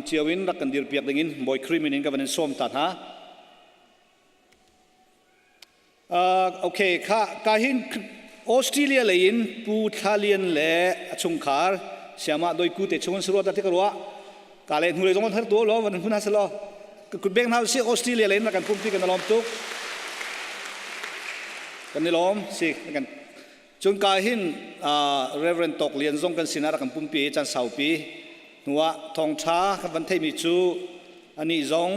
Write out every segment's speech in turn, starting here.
Cio in rak kan dirpiak dingin Bawi Khrih min in ka van in sawm ta hna. Okay, kha ka hin Australia lei in Pu Thla Lian le a chungkhar siama doi ku te chung an suruat te ka ruah. Ka le hnu lei zong an tu lo van hun ha selo. Ka kut beng hna si Australia lei in rak kan pumpi kan lawm tuk. Kan i lawm si kan Cun ka hin Reverend Tawk Lian zong kan sinah rak kan pumpi i caan saupi hnuah thawngṭha kan van theihmi cu anih zong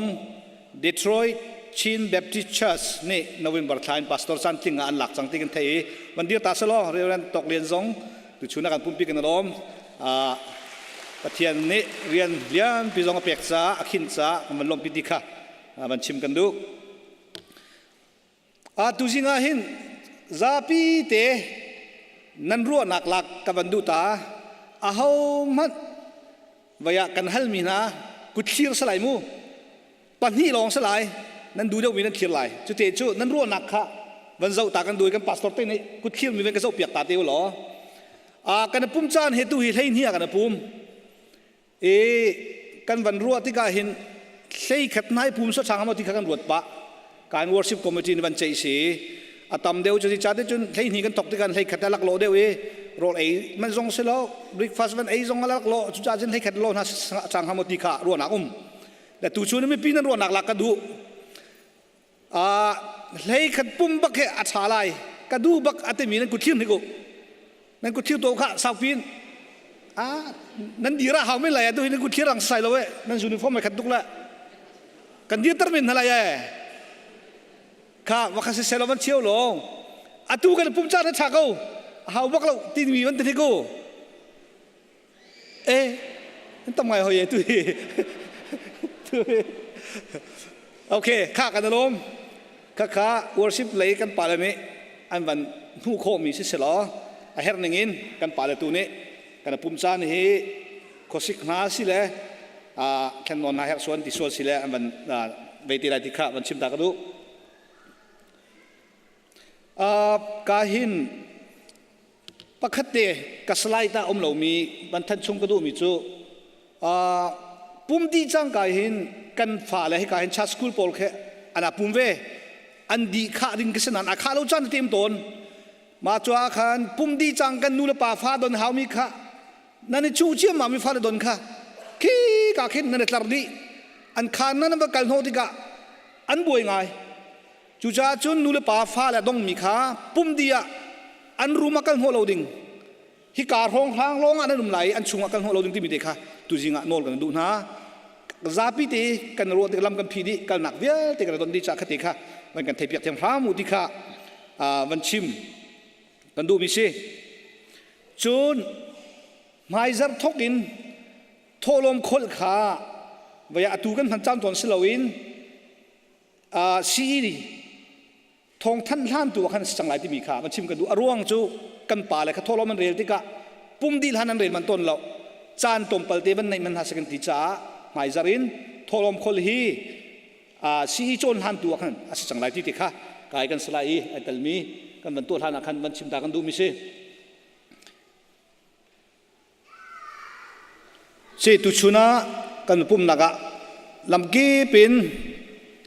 Detroit Chin Baptist Church nih November thla in pastor caan tling ah an lak cang ti kan theih i van dir ta selaw Reverend Tawk Lian zong tuchun ah kan pumpi kan i lawm. Pathian nih rian lianpi zong a pek caah a khin caah kan van lawmhpi ti kha van chim kan duh. Tuzing ah hin zapi te nan ruahnak lak ka van duh ta. Ahohmanh vai ah kan halmi hna kutthlir salai mu. Pahnih lawng salai nan duh deuhmi nan thlir lai. Cute cu nan ruahnak kha van zoh ta kan duh i kan pastor te nih kutthlir mi van ka zoh piak ta te u law. Kan pum caan he tu hi hleihnih ah kan pum. I kan van ruah tikah hin hlei khat nai pum so chang ti kha kan ruat pah. Kan worship committee ni van ceih si a tam deuh cu cha te cun hlei hni kan thok tikhan hlei khat alak lo deuh i rawl ei man zong si lo breakfast van ei zong alak lo cu cha cun hlei khat lo hna chang hamo ti kha ruahnak um le tu chu mi pi nan ruahnak lak ka duh a hlei khat pum bak he a tha lai ka du bak atemi nan kut thlir ni ku Nan kut thil to kha saupin a nan dira hau men lai tu hi nan kut thlir ang sai lo e nan uniform mai khat tuk la kan dir tar men halai e kha wakha se selo van chiao lo atu kan pum cha na cha ko hau bak lo tin mi van te ko e an tam ngai hoi e tu hi tu hi okay kha kan alom kha kha worship lei kan pale nih an van hmuh khawhmi si selaw a herh ning in kan pale tu nih kan pum caan hi khuasik hna si le thlennawn hna herh suan ti sual si le an van vei te lai ti kha van chim ta ka duh. Ka hin pakhat te ka slide ah um lomi van thanh chung ka duhmi cu pum dih cangka hin kan fale hika hin church school pawl khi an pum ve an dih khah ding ka si nain a khah lo caan tem tawn ma cu ah khan pum dih cang kan nu le pa fa don haumi kha nan i chuh ciammam mi fale don kha khi ka khin nan i tlar dih an khan nan va kal hnawh tikah an buai ngai Cucaah cun nu le pa fale a dongmi kha pum dih ah an room ah kal hnawh lo ding hika hrawng hlang lawng ah nan um lai i an chungah kal hnawh lo ding timi te kha tuzing ah nawl kan duh hna. Zapi te kan ruah tik lam kan phi dih kalnak vialte kan don dih ca khate kha van kan theipiak thiam hram u ti kha van chim kan duhmi si. Cun hmaizarh thok in thawhlawm kholh kha vaya atu kan hman caan tawn si loin CE thawngthanh hlan tu ah khan si cang lai timi kha van chim kan duh. A ruang cu kan pa le kha thawhlawm an rel tikah pum dih hlan an rel man tawn lo. Caan tlawmpal te van neih man hna se kan ti caah hmaizar in thawhlawm khol hi CE cawn hlan tu ah khan a si cang lai ti te kha kai kan salai i ai telmi kan van tuah hlan ah khan van chim ta kan duh mi si. Si tuchun ah kan pumnak ah lamkip in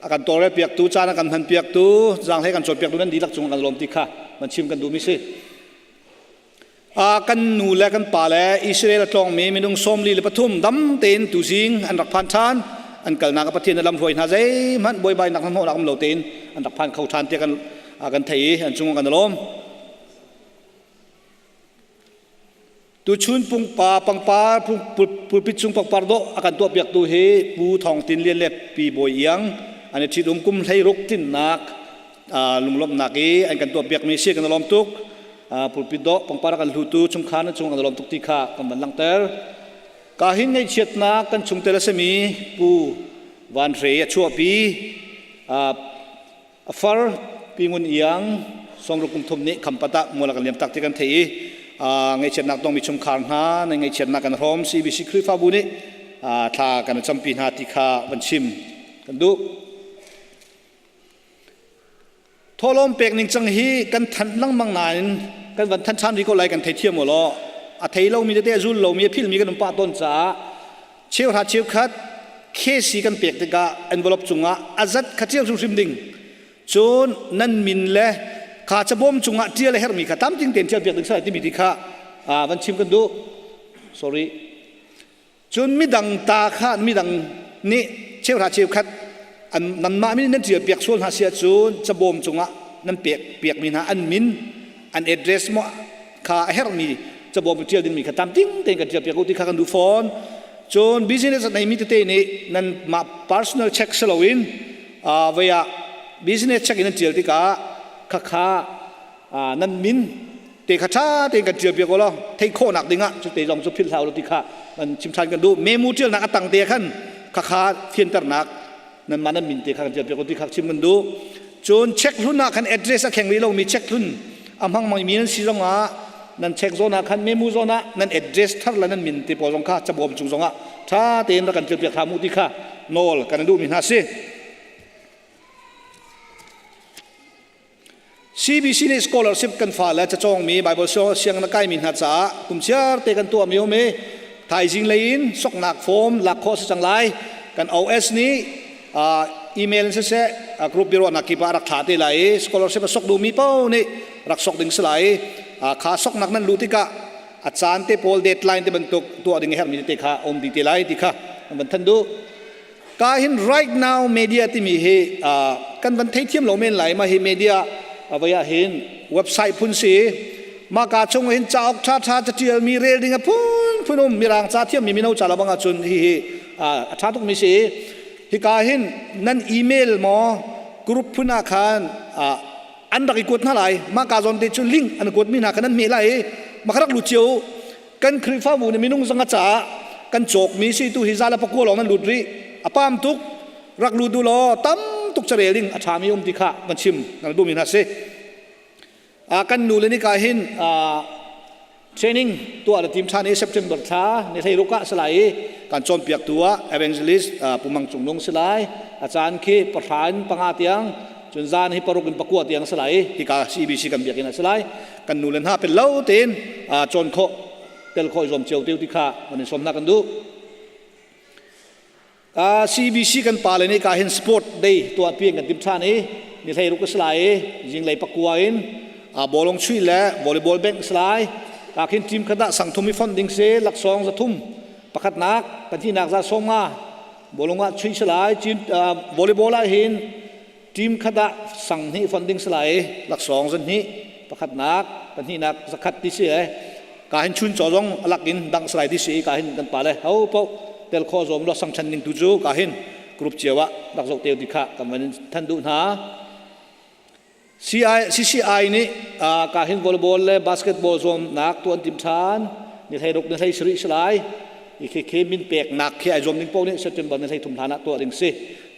a kan tawlrel piaktu, caan a kan hman piaktu, zaanghlei kan cawnpiaktu nan dihlak cung kan lawm ti kha van chim kan duhmi si. Kan nu le kan pa le Israel a tlawngmi minung 43 dam tein tuzing an rak phan ṭhan. An kalnak ah Pathian a lamhruai hna zeihmanh buaibainak hnawhnak um lo tein an rak phan kho ṭhan tiah kan kan thei i an cung kan i lawm. Tuchun pungpa pangpar pulpit chung pangpar dawh a kan tuahpiaktu hi Pu Thawng Tin Lian le Pi Bawi Iang an i ṭhitum kum 16 tlinnak lunglawmhnak i an kan tuahpiakmi si kan i lawm tuk. Pulpit dawh pangpar a kan hlutu chungkhar na cung kan i lawm tuk ti kha kan van langhter. Ka hin ngaihchiatnak kan chungtel a simi Pu Van Hre a chuahpi A far Pi Ngun Iang sawmruk kum thum nih Khampat ah mual a kan liam tak ti kan theih i ngaihchiatnak tongmi chungkhar hna nan ngaihchiatnak kan hrawm CBC Khrihfabu nih thla kan campi hna ti kha van chim kan duh. Thawhlawm pek ning cang hi kan thanh lengmang nain kan van thanh ṭhan rih ko lai kan thei thiam u law a thei lomi tete a zul lomi a philmi kan um pah tawn caah. Cheuhra cheukhat KC kan pek tikah envelope cungah a zat kha ṭial hrimhrim ding. Cun nan min le kha cabawm cungah ṭial a herhmi kha tlamtling tein ṭial piak ding si timi ti kha van chim kan duh. Sorry. Cun midang ta kha midang nih cheuhra cheukhat an nanmah min nan ṭial piak sual hna si ahcun cabawm cungah nan pek piakmi hna an min an address maw kha a herhmi cabawm i ṭial dingmi kha tlamtling tein kan ṭial piak u ti kha kan duh fawn. Cun business a neimi tete nih nan mah personal check si loin vei ah business check in nan ṭial tikah khakha nan min te kha ṭha tein kan ṭial piak u law theih khawhnak dingah cu te zong cu philh hlah u ti kha kan chim ṭhan kan duh. Memu ṭialnak a tang te khan khakha fianternak nanmah nan min te kha kan ṭial piak u ti kha chim kan duh. Cun check hlun ah khan address a kheng rih lomi check hlun a hmang mi nan si zongah nan check zawn ah khan memu zawn ah nan address thar le nan min te pawl zong kha cabawm cung zongah ṭha tein rak kan ṭial piak hram u ti kha nawl kan duhmi hna si. CBC nih scholarship kan fale cacawngmi Bible sianginn a kaimi hna caah kum chiar te kan tuahmi um i thaizing lei in soknak form lak khawh si cang lai. Kan OS nih email in siseh group biaruahnak kip ah rak thlah te lai i scholarship a sok duhmi paoh nih rak sok ding si lai i kha soknak nan luh tikah a caan te pawl deadline te bantuk tuah ding a herhmi te kha um dih te lai ti kha kan van than duh. Ka hin right now media timi hi kan van theithiam lo men lai ma hi media avai ah hin website phun si ma ka chung hin cauk tha tha ca tial mi rel ding a phun phun um mirang ca thiam mi mino ca labang ah cun hi hi a tha tuk mi si hi ka hin nan email maw group phun ah khan an rak i kuat hna lai ma ka zawn te cu link an kuat mi hna khan an hmeh lai ma kha rak lu cio Kan Khrihfabu nih minung zanga caah kan cawkmi si tu hi zala pakua lawng nan lut rih. A pam tuk. Rak lut u law tam tuk carel ding a ṭhami um ti kha van chim nan duhmi hna si. Kan nu le nika hin training tuah le tim ṭhan i September thla ni 16 ah si lai i kan cawnpiaktu ah evangelist Pu Mang Cung Nung si lai. A caan khi pahra in panga tiang cun zan hi paruk in pakua tiang si lai i hika CBC kan biakinn ah si lai. Kan nu le hna pel lo tein cawn khawh tel khawh i zuam cio te ti kha kan in sawm hna kan duh. CBC kan pa le nih ka hin sport day tuah pi kan tim than i ni hlei ruk a si lai i zinglei pakua in bawlung chuih le volleyball bank si lai. Ka khin team khat ah sangthum i font ding si laksawng zathum pakhatnak pahnihnak za sawm nga bawlung ah chuih si lai. Volleyball ah hin Team khat ah sang hnih fon ding si lai i laksawng zan hnih pakhatnak pahnihnak zakhat ti si e ka hin chun chaw zong alak in dang salai ti si ka hin kan pa le ho po tel kho zom lo sang than ning tu cu ka hin group cio ah rak zoh teu ti kha kan van than duh hna CI CCI nih ka hin volleyball le basketball zuam nak tuan tim than ni hlei ruk ni hlei sari salai i khi khi min pek nak khi ai zuam ding po nih September ni hlei thum hlan ah tuah ding si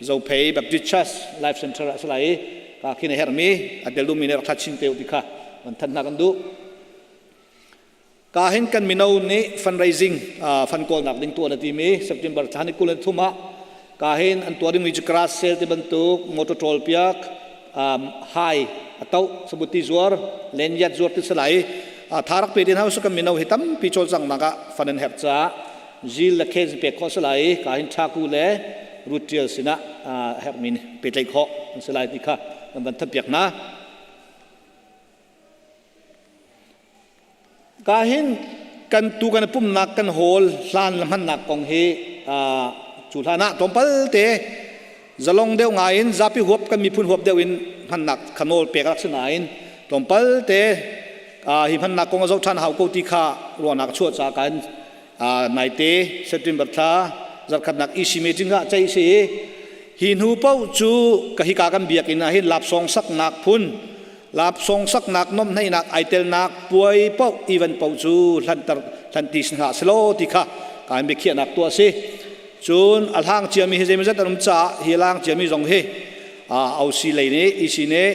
Zophei Baptist Church Life Center ah salai i ka khin a herhmi a tel duhmi nih rak thla chin te u ti kha van thanh hna kan duh. Ka hin kan mino nih fundraising fund kawlnak ding tuah na timi September thla ni 23 ah ka hin an tuah dingmi cu grass sale ti bantuk motor toll piak hai a to sabuti zuar lanyard zuar ti salai tharak pe tin house kan mino hi tampi cawlcangnak ah fund an herh caah zil le khen pek khawh si lai i ka hin thaku le rutial sinah herhmi pehtlaih khawh an si lai ti kha kan van thanpiak hna. Ka hin kan tu kan pumnak kan hawl hlan le hmannak kong hi cu hlan ah tlawmpal te zalong deuh ngai in zapi huap kan miphun huap deuh in hmannak kha nawl pek rak si nain tlawmpal te hi hmannak kong a zoh ṭhan hau ko ti kha ruahnak chuah ca kan Naite September thla zarkhatnak EC meeting ah ceih si hi hnu paoh cu ka hika kan biakinn ah hin lapsawng saknak phun lapsawng saknak nomhneihnak ai telnak puai paoh event paoh cu hlanter hlanti si hna selaw ti kha kan biakhiahnak tuah si cun a hlang ciami hi zeimawzat an um caah hi lang ciami zong hi OC lei nih EC nih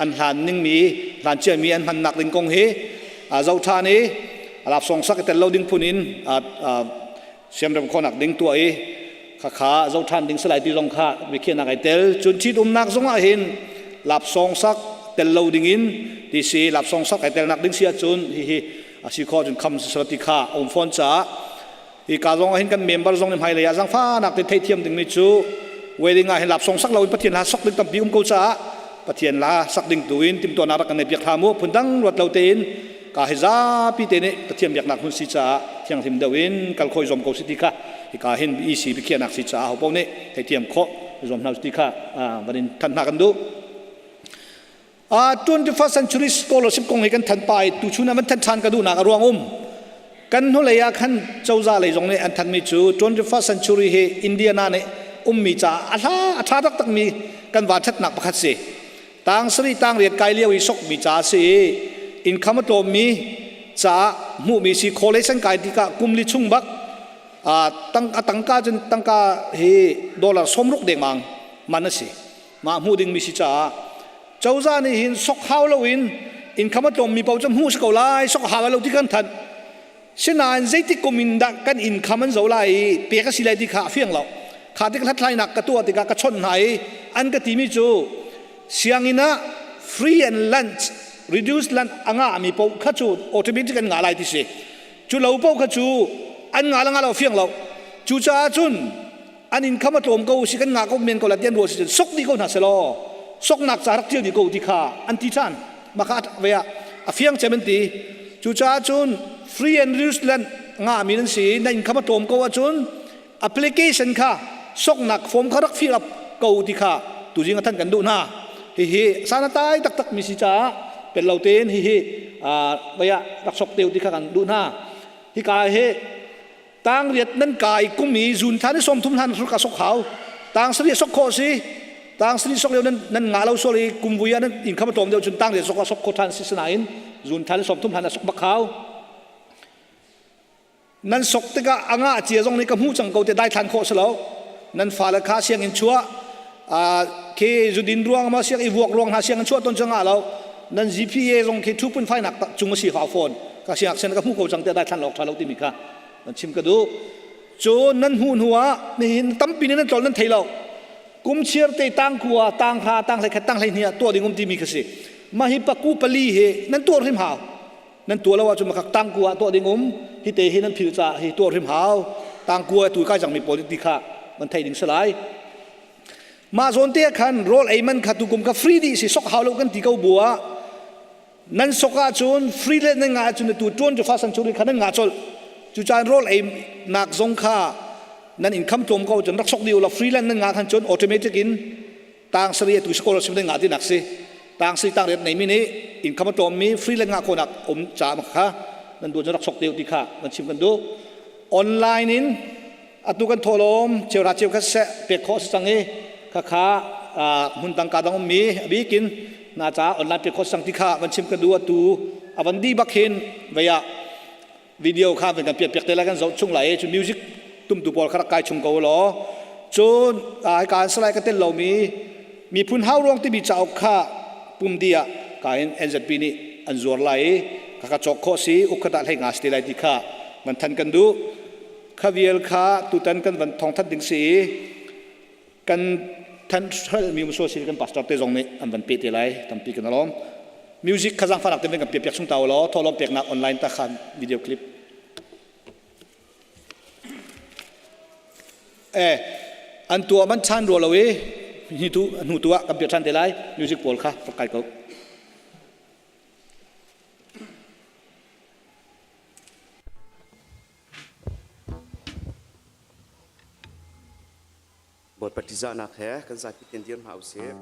an hlan ningmi hlan ciami an hmannak ding kong hi zoh ṭhan i lapsawng sak i tel lo ding phun in siamrem khawhnak ding tuah i khakha zoh ṭhan ding salai ti zong kha biakhiahnak ai tel cun ṭhitumnak zong ah hin lapsawng sak tel lo ding in ti si lapsawng sak ai telnak ding si ahcun hihi a si khawh cun kham si ti kha a um fawn caah. Hi ka zong ah hin kan member zong nih hmailei ah zangfahnak te theihthiam dingmi cu wedding ah hin lapsong sak loin Pathian hla sok ding tampi um ko caah Pathian hla sak ding tu in timhtuahnak rak kan nei piak hlah mu. Phundang ruat lo tein ka hi zapi te nih Pathian biaknak hmun si caah thianghlim deuh in kal khoi zuam ko si ti kha hika hin EC biakhiahnak si caah ho paoh nih theihthiam khawh zuam hna ti kha van in thanh hna kan duh. 21st century scholarship kong hi kan than pa i tuchun ah van than ṭhan ka duhnak a ruang um. Kan hnulei ah khan cozah lei zong nih an thanmi cu 21st century hi Indiana nih ummi caah a hla a ṭha taktakmi kan van ṭhatnak pakhat si. Tang sarih tang riat kai lio i sokmi ca si i income a tlawmmi caah hmuhmi si college an kai tikah kum li chung bak tang a tangka cun tangka hi dollar 60 dengmang man a si. Mah hmuh dingmi si caah cozah nih hin sok hau loin income a tlawmmi paoh cu hmuh si ko lai sok hau lo ti kan thanh. Sinain zeitik kum in dah kan income an zo lai i pek a si lai ti kha a fiang lo. Kha tik hlathlainak ka tuah tikah ka chawnh hna i an ka timi cu sianginn ah free and lunch reduced lunch a ngahmi paoh kha cu automatic an ngah lai ti si. Cu lo paoh kha cu an ngah le ngah lo fiang lo. Cucaah cun an income a tlawm ko si kan ngah ko men ko la tian ruah si cun sok dih ko hna selaw soknak ca rak tial dih ko ti kha an ti ṭhan maka ve ah a fiang cem an ti cucaah cun free and reduced land ngah mi nan si na income a tlawm ko ahcun application kha soknak form kha rak fill up ko ti kha tuzing a than kan duh hna hihi sana tai taktak mi si caah pel lo tein hihi vaya rak sok teu ti kha kan duh hna hika hi Tang riat nan kai kum i zun thla ni 30 hlan ka sok hau. Tang sari sok khawh si. Tang sari sok lio nan nan nga lo sual i kum vui ah nan income a tlawm deuh cun tang riat sok sok kho than si sinain zun thla ni 30 hlan sok bak hau. Nan sok tikah a nga cia zong nih ka hmu cang ko te dai thlan khawh si lo. Nan fale kha sianginn chuah khi zudin ruang ma siang i vuak ruang hna sianginn chuah ton cu nga lo. Nan GPA zong khi 2.5 nak cung a si hau fawn. Ka siangak sen ka hmu ko cang te dai thlan lawk tha lo timi kha nan chim ka duh. Cun nan hmuh hnu ah nihin tampi nih nan tlol nan thei lo. Kum chiar te tang kua tang hra tang hlei khat tang hlei hnih ah tuah ding um timi kha si. Mah hi paku pali hi nan tuah hrim hau. Nan tuah lo ahcun makak tang kua ah tuah ding um hi te hi nan phil caah hi tuah hrim hau. Tang kua tu kai cangmi pawl ti kha nan thei ding si lai. Mah zawn te ah khan rawl ei man kha tukum kha free dih si sok hau lo kan ti ko bu ah nan sok ahcun free le nan ngah ahcun tu tuan cu fa san chung kha nan ngah colh. Cu caan rawl ei nak zong kha nan income tlawm ko cun rak sok dih ulaw free land nan ngah khan cun automatic in tang sari atu scholarship nan ngah ti nak si. Tang sari tang riat nei mi nih income a tlawm mi free land ngah khawhnak um ca ma kha nan duh cun rak sok deuh ti kha nan chim kan duh. Online in atu kan thawhlawm cheuhra cheukhat seh pek khawh si cang i khakha hmun dang ka dang ummi a bikin na ca online pek khawh sang ti kha van chim ka duh atu avan di bak hin vei ah video kha van kan piak piak te lai kan zoh chung lai cu music tumtu pawl kha rak kai chung ko law cun ai kaan salai ka tel lomi miphun hau ruang timi cauk kha pum di ah ka in NZP nih an zuar lai i ka ka cawk khawh si ukhat ah hlei nga si te lai ti kha van than kan duh Kha vial kha tutan kan van thawngthat ding si i kan than mi musual si kan pastor te zong nih an van pe te lai tampi kan alawm music kha zangfahnak te kan piak chung ta law thawlawm peknak online ta khan video clip eh an tua man chan ro lo i hi tu hnu tu ah kan piak than te lai music pawl kha rak kai ko Bawipa ṭihzahnak he kan zapi tein dir hna usih.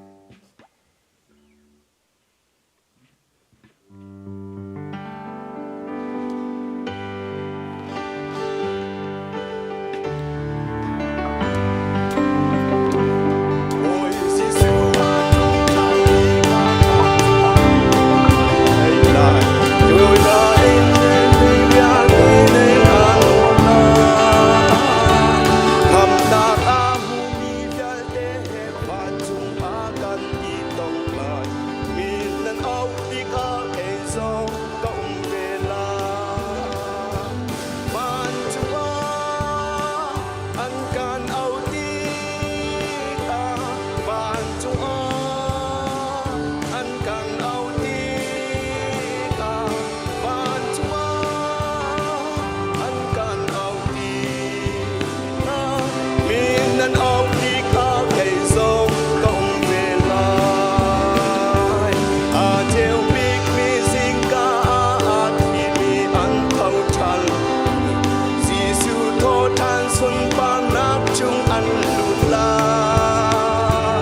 Vancung an lut lai.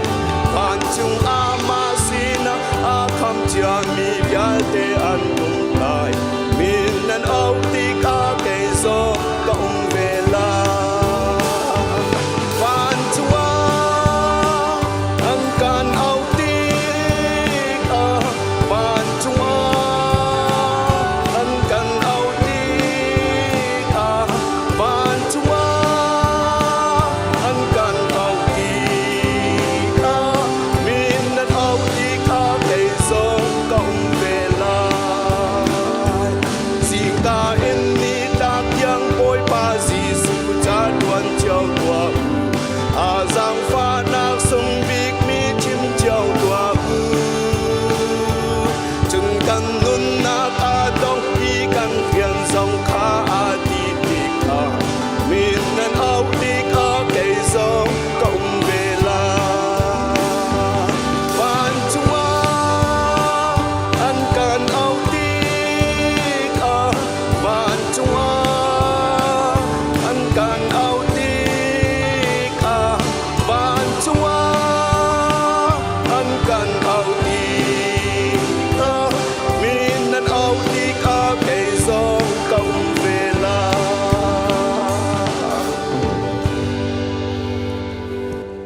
Vancung ah mah sinak a kham ciami vialte an um lai. Min nan auh tikah kei zong ka um ve lai. Vancung ah an kan auh tikah, vancung ah an kan auh tikah, vancung ah an kan auh tikah, min nan auh tikah kei zong ka um ve lai. Zingka in nitlak tiang Bawipa Jesuh ca ṭuan cio tuah u. A zaangfahnak sung bikmi chim cio tuah u. Cun kan nunnak aa dong i kan rian zong kha aa ti tikah, min nan auh tikah kei zong ka um ve lai. Vancung ah an kan auh tikah, vancung ah an kan auh tikah, vancung ah an kan auh tikah, min nan auh tikah kei zong ka um ve lai.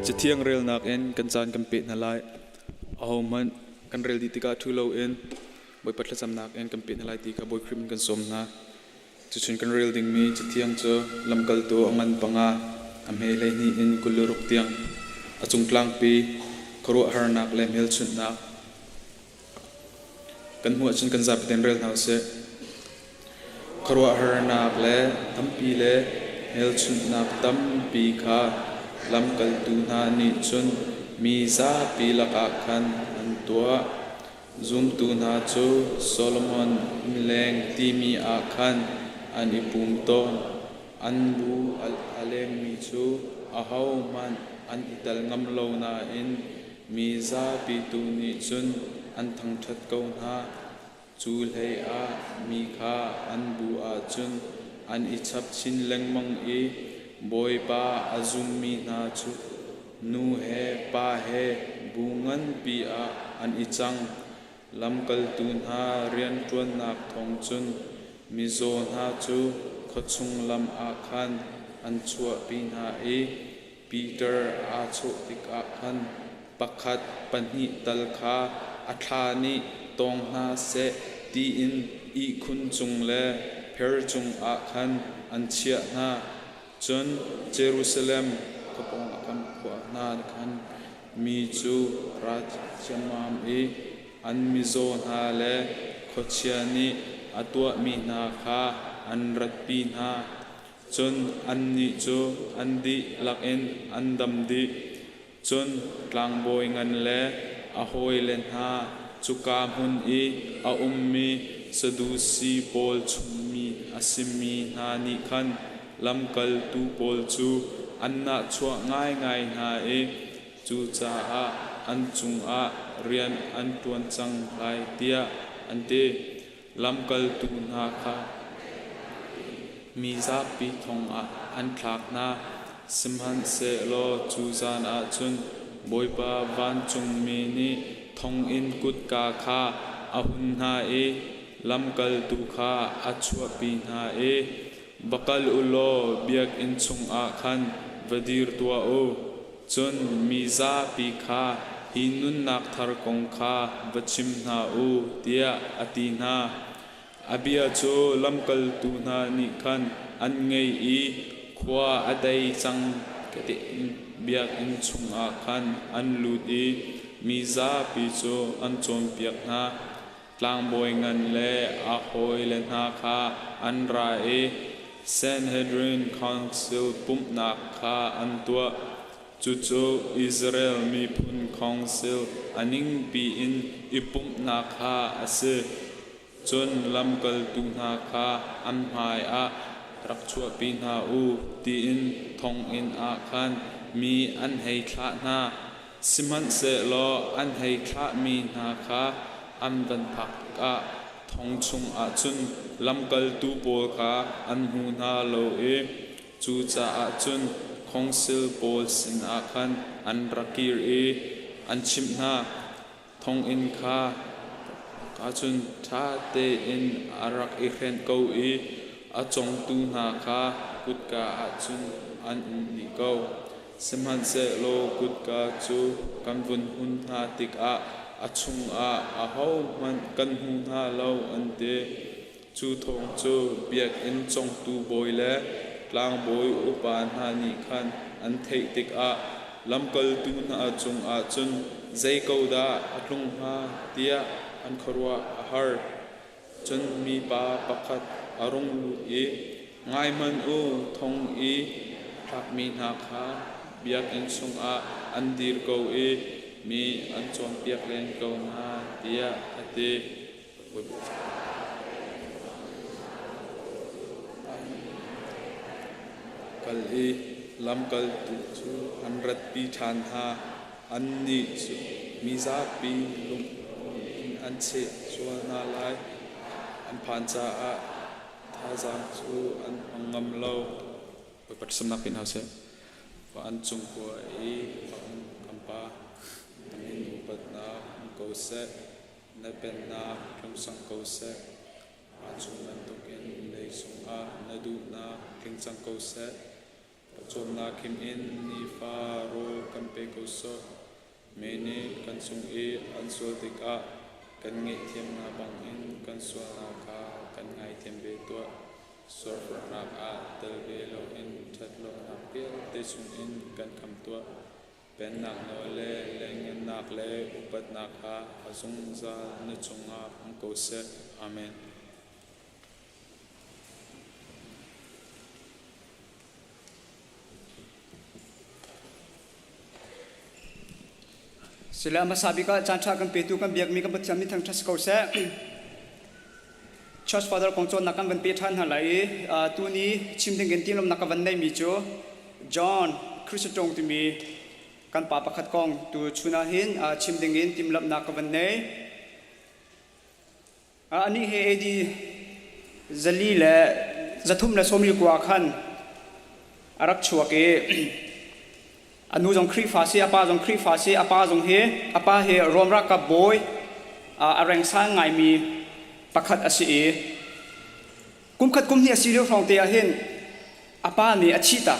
Cathiang relnak in kan caan kan peh hna lai. Ahohmanh kan rel dih tikah ṭhu loin Bawipa thlacamnak in kan peh hna lai ti kha Bawi Khrih in kan sawm hna. Cucun kan rel dingmi Cathiang cu lamkaltu a ngan panga, a hme 12 in 26 tiang, a cung tlangpi khuaruahharnak le hmelchunhnak kan hmuh ahcun kan zapi tein rel hna usih. Khuaruahharnak le tampi le hmelchunhnak tampi kha lamkaltu hna nih cun mi zapi lakah khan an tuah. Zumtu hna cu Solomon innleng timi ah khan an i pum tawn. An bu a lengmi cu ahohmanh an i tel ngam lo nain mi zapi tu nih cun an thangṭhat ko hna. Cu hleiah mi kha an bu ahcun an i chap chin lengmang i Bawipa a zummi hna cu nu he pa he bu nganpi ah an i cang. Lamkaltu hna rianṭuannak thawng cun mizaw hna cu khuachung lam ah khan an chuahpi hna i Peter aa chawh tikah khan pakhat pahnih tal kha a thla nih tawng hna seh tiin ihkhun cung le pher cungah khan an chiah hna. Cun Jerusalem khuapawng a kam khua hna khan mi cu ra ciammam i an mizaw hna le khuachia nih a tuahmi hna kha an ratpi hna. Cun annih cu an dihlak in an dam dih. Cun tlangbawi ngan le a hawile hna cuka hmun i a ummi Sadusi pawl chungmi a simi hna nih khan lamkaltu pawl cu an nahchuah ngaingai hna i cucaah an cungah rian an ṭuan cang lai tiah an ti. Lamkaltu hna kha mi zapi thong ah an thlak hna. Sihmanhsehlaw cu zan ah cun Bawipa vancungmi nih thonginn kutka kha a hun hna i lamkaltu kha a chuahpi hna i, Va kal u law biakinn chungah khan va dir tuah u. Cun mi zapi kha hi nunnak thar kong kha va chim hna u, tiah a ti hna. A bia cu lamkaltu hna nih khan an ngaih i khua a dei cang biakinn chungah khan an lut i mi zapi cu an cawnpiak hna. Tlangbawi ngan le a hawile hna kha an ra i Sanhedrin Council pumhnak kha an tuah. Cucu Israel miphun council a ningpi in i pumhnak kha a si. Cun lamkaltu hna kha an hmaiah rak chuahpi hna u tiin thonginn ah khan mi an hei thlah hna. Sihmanhsehlaw an hei thlahmi hna kha an van phak tikah thong chungah cun lamkaltu pawl kha an hmu hna lo i cucaah cun. Khawngsil pawl sinah khan an ra kir i an chimh hna. Thonginn kha cun ṭha tein a rak i hrenh ko i a cawngtu hna kha kutka ah cun an um dih ko. Sihmanhsehlaw kutka cu kan vun hun hna tikah a chungah ahohmanh kan hmu hna lo, an ti. Cu thawng cu biakinn cawngtu bawi le tlangbawi upa hna nih khan an theih tikah lamkaltu hna cungah cun zei ko dah a tlung hnga tiah an khuaruah a har. Cun mipa pakhat a rung lut i, Ngai hmanh u, thong i thlakmi hna kha biakinn chungah an dir ko i mi an cawnpiak len ko hna, tiah a ti. Kal i lamkaltu cu an ratpi ṭhan hna. Annih cu mizapi lung in an cheh sual hna lai an phan caah thazaang cu an hmang ngam lo. Bawipa thlacamnak pe hna usih. An cung khua i a um kan Pa, na min upatnak um ko seh. Na pennak tlung cang ko seh. Vancung bantukin leicung ah na duhnak tling cang ko seh. Pawcawmnak khim in nifa rawl kan pe ko sawh. Mi nih kan cung i an sual tikah kan ngaihthiamnak bangin kan sualnak kha kan ngaithiam ve tuah. Sualforhnak ah tel ve loin ṭhatlonak vialte chungin kan kham tuah. Pennak nawl le lianngannak le upatnak kha a zungzal na cungah um ko seh. Amen. Sile a hmasa bik ah caan ṭha kan petu kan biakmi kan Pathian min thangṭhat si ko seh. Church Father kong cawnnak kan van pe ṭhan hna lai i tuni chim ding in timhlamhnak ka van neihmi cu John Chrysostom timi kan pa pakhat kong tu chun ah hin chim ding in timhlamhnak ka van nei. Anih hi AD 339 khan a rak chuak i A nu zong Khrihfa si, a pa zong Khrihfa si, a pa zong hi a pa hi Rom ralkap bawi a reng sang ngaimi pakhat a si i kumkhat kum hnih a si lio hrawng te ah hin a pa nih a thihtak.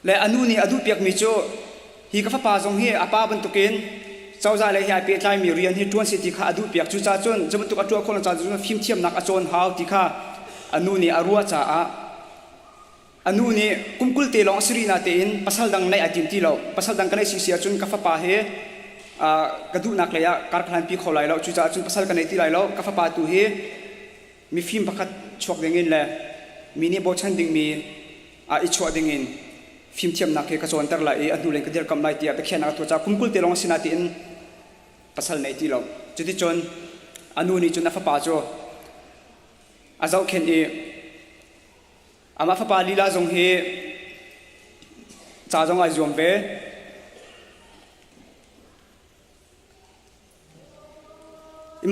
Le a nu nih a duhpiakmi cu hi ka fapa zong hi a pa bantukin cozah lei he ai pehtlaimi rian hi ṭuan seh ti kha a duhpiak. Cucaah cun cu bantuk a ṭuan khawh lo caah cun fimthiamnak a cawn hau ti kha a nu nih a ruah caah A nu nih kum 20 te lawng a si rih natein pasal dang neih ai tim ti lo. Pasal dang ka neih si si ahcun ka fapa hi ka duhnak lei ah kar ka hlanpi kho lai lo. Cucaah cun pasal ka nei ti lai lo. Ka fapa tu hi mifim pakhat chuak dingin le mi nih bochan dingmi ah i chuah dingin fimthiamnak hi ka cawnter lai i a hnulei ka dirkamh lai tiah biakhiahnak a tuah caah kum 20 te lawng a si natein pasal nei ti lo. Cuticun a nu nih cun a fapa cu a zohkhenh i Amah fapa lila zong hi ca zong ai zuam ve.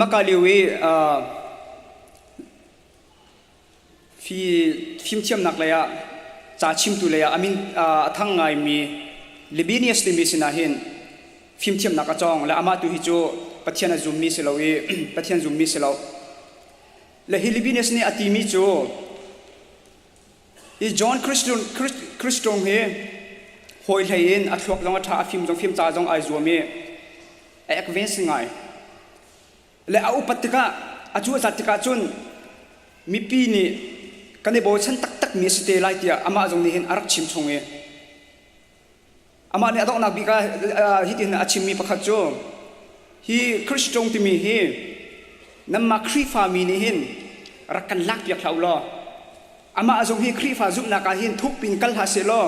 Maka lio i fi fimthiamnak lei ah ca chimtu lei ah a min a thang ngaimi Libinius timi sinah hin fimthiamnak a cawng le amah tu hi cu Pathian a zummi si lo i Pathian zummi si lo. Le hi Libinus nih a timi cu hi John Christong hi hawi hlei in a thluak zong a ṭha a fim zong fim ca zong ai zuam i a advance ngai. Le a upat tikah a cu a zat tikah cun mipi nih kan i bochan taktakmi a si te lai tiah amah zong nih hin a rak chim chung i Amah nih a donghnak bik ah hitin a chimmi pakhat cu hi Christong timi hi nanmah Khrihfa mi nih hin rak kan lakpiak hlah u law amah zong hi Khrihfa zumhnak ah hin thuk pin kal hlah seh law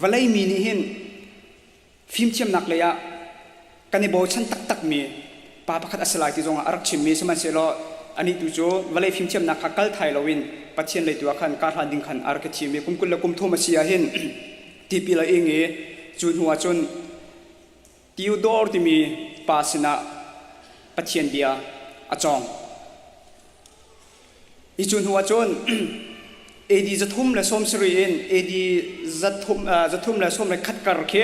vawlei mi nih hin fimthiamnak lei ah kan i bochan taktakmi pa pakhat a si lai ti zongah a rak chimmi sihmanhsehlaw anih tu cu vawlei fimthiamnak kha kal thai loin Pathian lei tu ah khan karhlan ding khan a rak i thim i kum 20 le kum thum a si ah hin tipil a ing i cu hnu ah cun Theodore timi pa sinah Pathian bia a cawng. I cu hnu ah cun. AD 370 in AD 311 kar khi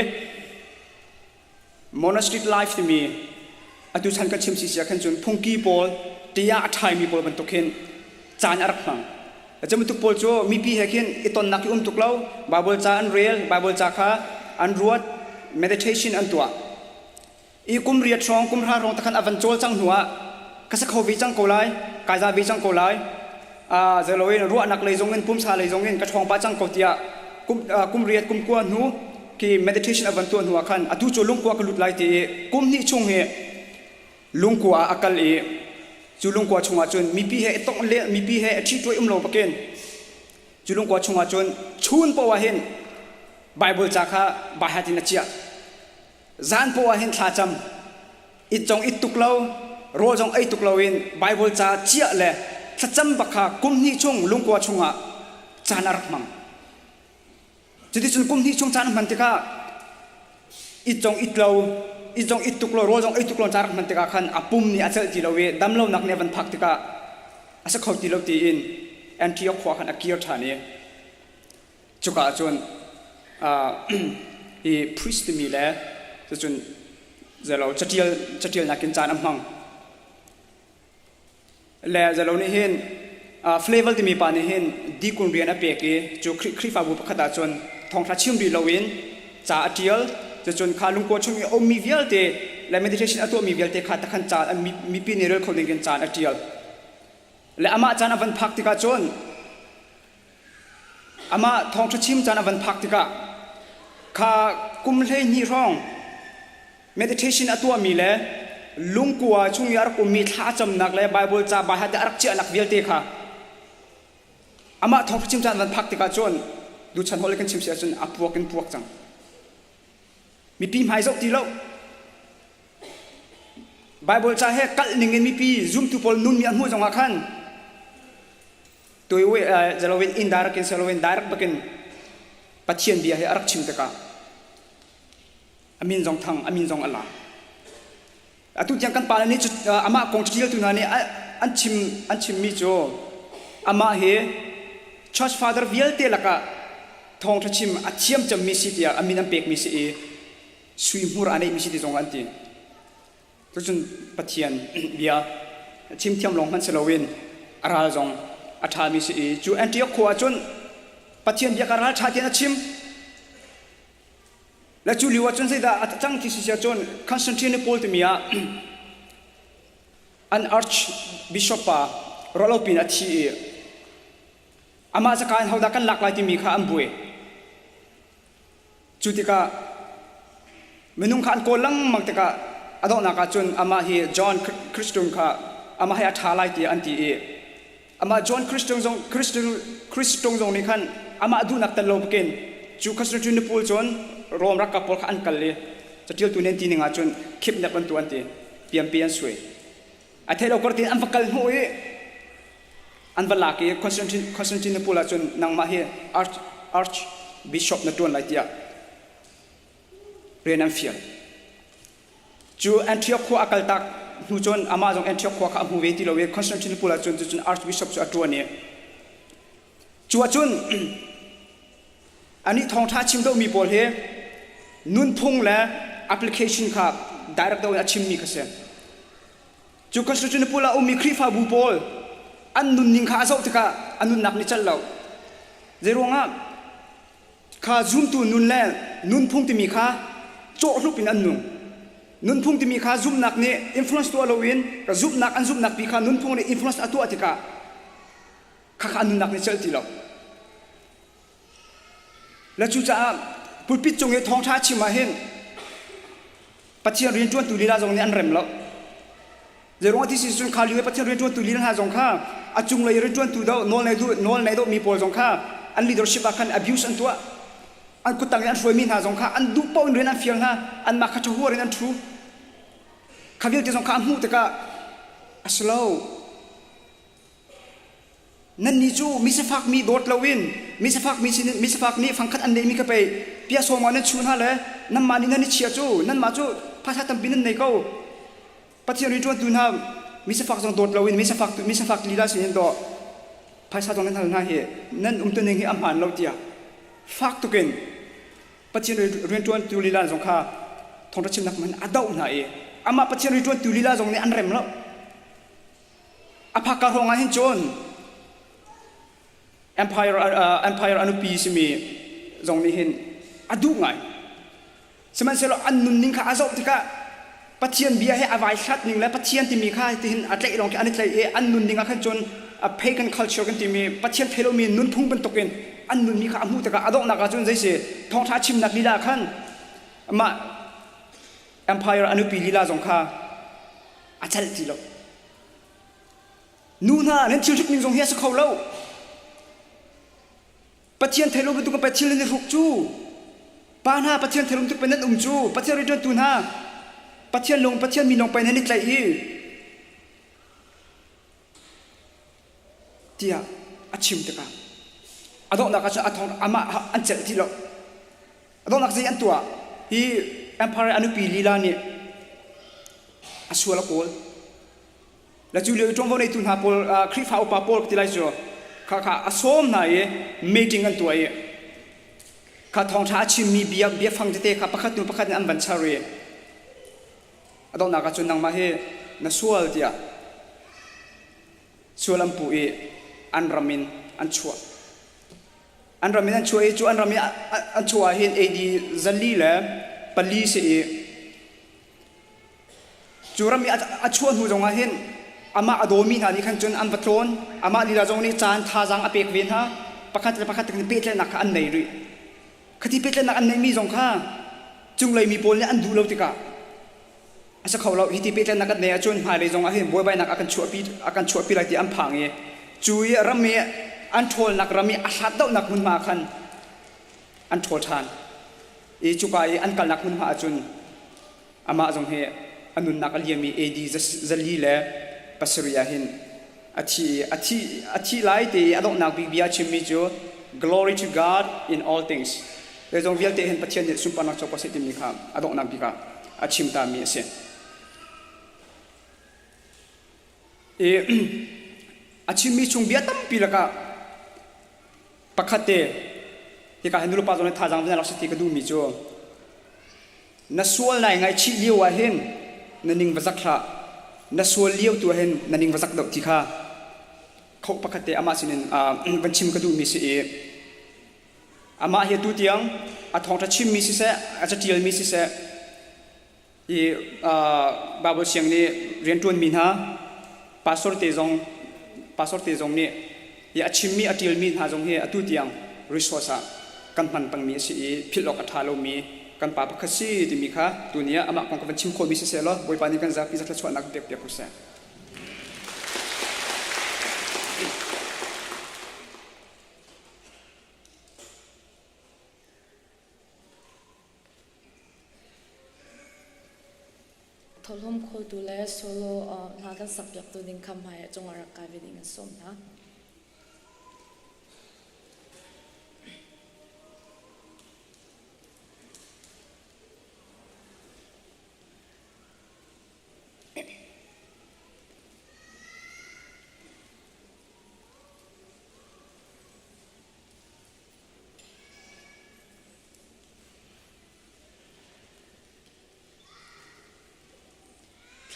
Monastic life timi atu chan kan chim si sia khan cun phungki pawl tia a ṭhaimi pawl bantuk hin caan a rak hmang. Cu bantuk pawl cu mipi he khin i tonnak i um tuk lo, Bible ca an rel, Bible ca kha an ruat, meditation an tuah. I kum riat hrawng, kum hra hrawng takhan a van cawl cang hnu ah ka sa kho ve cang ko lai, kai za ve cang ko lai, zeloin ruahnak lei zong in pumsa lei zong in ka ṭhawng pah cang ko tiah kum, kum riat kum kua hnu khi meditation a van tuah hnu ah khan atu cu lungkua ka lut lai ti i kum hnih chung hi lungkua ah a kal i cu lungkua chungah cun mipi he tongh le mipi he a ṭhituai um lo bakin cu lungkua chungah cun chun poah ah hin Bible ca kha baihat in a chiah zan poah ah hin thlacam it zong it tuk lo rawl zong ei tuk loin Bible ca chiah le thlacam bak kha kum hnih chung lungkua chungah caan a rak hmang. Cuticun kum hnih chung caan a hman tikah it zong it lo it zong it tuk lo rawl zong ei tuk lo caan rak hman tikah khan a pum nih a celh ti lo i damlonak nih a van phak tikah a si kho ti lo tiin Antioch khua khan a kir ṭhan i cuka ah cun hi priest timi le cucun zelo catial catialnak in caan a hmang le zelo nih hin Flavel timi pa nih hin dikun rian a pek i cu Khrihfabu pakhat ah cun thawngṭha chim rih loin ca a ṭial cucun kha lungkua chung i a ummi vialte le meditation a tuahmi vialte kha takhan ca mipi nih rel kho dingin caan a ṭial le amah caan a van phak tikah cun Amah thawngṭha chim caan a van phak tikah kha kum 12 hrawng meditation a tuahmi le lungkua chung i a rak ummi thla a camnak le Baibal ca baihat a rak chiahnak vialte kha amah thawngṭha chim caan a van phak tikah cun duchan holh kan chim si ahcun a puak in puak cang. Mipi hmai zoh ti lo. Baibal ca he kalh ning in mipi zumtu pawl nunmi a hmuh zongah khan Tuiwe zalowin indirect in salowin direct bakin Pathian bia hi a rak chim tikah a min zong thang a min zong a la. Atu tiang kan pale nih amah kong ṭialtu hna nih an chim an chimmi cu amah hi church father vialte lakah thawngṭha chim a thiam cemmi si tiah a min an pekmi si i sui hmur a neihmi si ti zong an ti. Cucun Pathian bia chim thiam lawng hmanh si loin a ral zong a ṭhami si i cu Antioch khua ah cun Pathian bia kha ral ṭha tein a chim. Le cu lio ah cun zeidah a cang ti si cun Constantinople timi ah an archbishop pa ruahlopi in a thi i amah zaka in hodah kan lak lai timi kha an buai. Cu tikah minung kha an kawl lengmang tikah a donghnak ah cun amah hi John Christian kha amah hi a ṭha lai tiah an ti i amah John Christian zong Christian Christian zong nih khan amah duhnak tel lo bakin cu Constantinople cun Rom ralkap pawl kha an kal i caṭialtu nih an ti ning ah cun khipnek bantuk an ti piampi an sui a theih lo kar tiin an va kal hnawh i an va lak i Constantinople ah cun nangmah hi arch archbishop na ṭuan lai tiah rian an fial. Cu Antioch khua a kaltak hnu cun amah zong Antioch khua kha a hmu ve ti lo i Constantinople ah cun cucun archbishop cu a ṭuan i cu ahcun anih thawngṭha chim deuhmi pawl hi nunphung le application kha direct deuh in a chimmi kha si. Cu Constantinople ah ummi Khrihfabu pawl an nunning kha a zoh tikah a nunnak nih celh lo. Zeiruangah kha zumtu nun le nunphung timi kha cawhhlup in an nung. Nunphung timi kha zumhnak nih influence tuah loin ka zumhnak an zumhnak pi kha nunphung nih influence a tuah tikah khakha an nunnak nih celh ti lo. Le cucaah pulpit cung i thawngṭha chim ah hin Pathian rianṭuantu lila zong nih an rem lo. Zeiruang ti si cun kha lio i Pathian rianṭuantu lila hna zong kha a cunglei rianṭuantu deuh nawl nei duh nawl nei deuhmi pawl zong kha an leadership ah khan abuse an tuah. An kuttang i an hruaimi hna zong kha an duh paoh in rian an fial hna. Anmah kha ṭhahuar in an ṭhu. Kha vialte zong kha a hmuh tikah a si lo. Nannih cu misifak mi dawt loin misifak mi sinin misifak nih fangkhat an neihmi kha pei pia sawm ah nan chuh hna le nanmah nih nan i chia cu nanmah cu phaisa tampi nan nei ko. Pathian rianṭuantu hna misifak zong dawt loin misifak misifak lila sinin dawh. Phaisa zong nan hal hna hi nan umtuning hi a hmaan lo tiah fak tukin Pathian rianṭuantu lila zong kha thawngṭha chimnak hman a doh hna i amah Pathian rianṭuantu lila zong nih an rem lo. A phak ka hrawng ah hin cun Empire, uh, Empire a nupi simi zong nih hin a duh ngai. Sihmanhsehlaw an nunning kha a zoh tikah Pathian bia he a vai hlat ning le Pathian timi kha tihin a tlaih lawng khi an i tlaih i an nunning ah khan cun a pagan culture kan timi Pathian thei lomi nunphung bantukin an nunmi kha a hmuh tikah a donghnak ah cun zeisi thawngṭha chimnak lila ah khan mah empire a nupi lila zong kha a celh ti lo. Nu hna nan thil hruk ning zong hi a si kho lo. Pathian thei lo bantuk in thil nan i hruk cu. Pa hna Pathian thei lo bantuk nan um cu. Pathian rianṭuantu hna Pathian lung Pathian mi lawng pei nan i tlaih i tiah a chim tikah a donghnak ah cun a thong amah an celh ti lo. A donghnak zei an tuah? Hi empire a nupi lila nih a sual a kawl. Le cu lio i ṭuanvo neitu hna pawl Khrihfa upa pawl ka ti lai cu kha kha a sawm hna i meeting an tuah i kha thawngṭha a chimmi bia biafang tete kha pakhat hnu pakhat in an van char i a donghnak ah cun nangmah hi na sual tiah sual an puh i an ram in an chuah. An ram in an chuah i cu an ram i an chuah ah hin AD 404 si i Cu ram i a chuah hnu zongah hin amah a dawmi hna nih khan cun an va tlawn. Amah lila zong nih caan thazaang a pek ve hna. Pakhat le pakhat pehtlaihnak kha an nei rih. Khati pehtlaihnak an neihmi zong kha cunglei mi pawl nih an duh lo tikah a si kho lo. Hi ti pehtlaihnak kan neih ahcun hmailei zongah hin buaibainak a kan chuahpi a kan chuahpi lai ti an phang i cu i ram i an ṭhawlnak ram i a hlat dohnak hmunhma ah khan an ṭhawl ṭhan. I cuka i an kalnak hmunhma ahcun Amah zong hi a nunnak a liam i AD 407 ah hin a thi i a thi a thih lai te i a donghnak bik bia a chimmi cu Glory to God in all things. Zeizong vialte hin Pathian nih sunparnak co ko seh timi kha a donghnak bik ah a chim tami a si. I a chimmi chung bia tampi lakah pakhat te hika hin nulepa zong nih thazaang van rak si ti ka duhmi cu Na sual nai ngaihchih lio ah hin na ning va zak hlah. Na sual lio tu ah hin na ning va zak deuh ti kha khoh pakhat te amah sinin van chim ka duhmi si i amah hi tu tiang a thawngṭha chimmi siseh a caṭialmi siseh i Bible siang nih rianṭuanmi hna pastor te zong pastor te zong nih hi a chimmi a ṭialmi hna zong hi atu tiang resource ah kan hman pengmi a si i philh awk a ṭha lomi kan pa pakhat si timi kha tuni ah amah kong ka van chim khawhmi siseh law Bawipa nih kan zapi thluachuahnak kan pekpiak ko seh. Thawhlawm khawltu le solo hna kan sakpiaktu ding kha hmai ah cungah rak kai ve ding an sawm hna.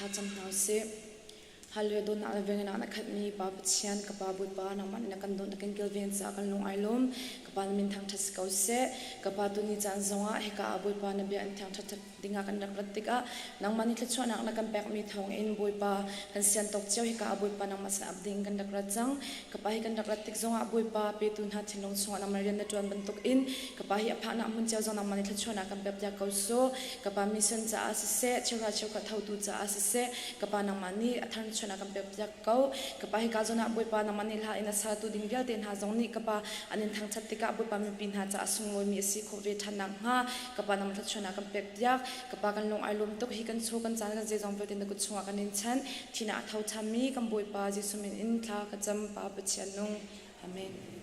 Thlacam hna usih. Hallelujah dawtnak le vengenak na khatmi Pa Pathian ka Pa Bawipa nangmah nih na kan dawt na kan kilven caah kan lung ai lawm. Ka Pa na min thangṭhat si ko seh. Ka Pa tuni caan zongah hika ah Bawipa na bia in thiangṭhat dingah kan rak rat tikah nangmah nih thluachuahnak na kan pekmi thawngin Bawipa kan sian tawk cio hika ah Bawipa nangmah sin ap ding kan rak rat cang. Ka Pa hi kan rak rat tik zongah Bawipa petu hna thinlung chungah nangmah rian na ṭuan bantukin Ka pa hi a phahnak hmun cio zong nangmah nih thluachuahnak kan pek piak ko sawh. Ka pa mission caah siseh, cheuhra cheukhat thotu caah siseh, ka pa nangmah nih a tharchuahnak kan pek piak ko. Ka pa hika zawn ah Bawipa nangmah nih hla in a satu ding vialte hna zong nih ka pa an in thangṭhat tikah Bawipa mipi hna caah sunglawimi a si khawh ve ṭhan nakhnga ka pa nangmah thluachuahnak kan pek piak. Ka pa kan lung ai lawm tuk hi kan chaw kan caan kan zeizong vialte na kut chungah kan in chanh. Thihnak a tho ṭhanmi kan Bawipa Jesuh min in thla ka cam Pa Pathian nung. Amen.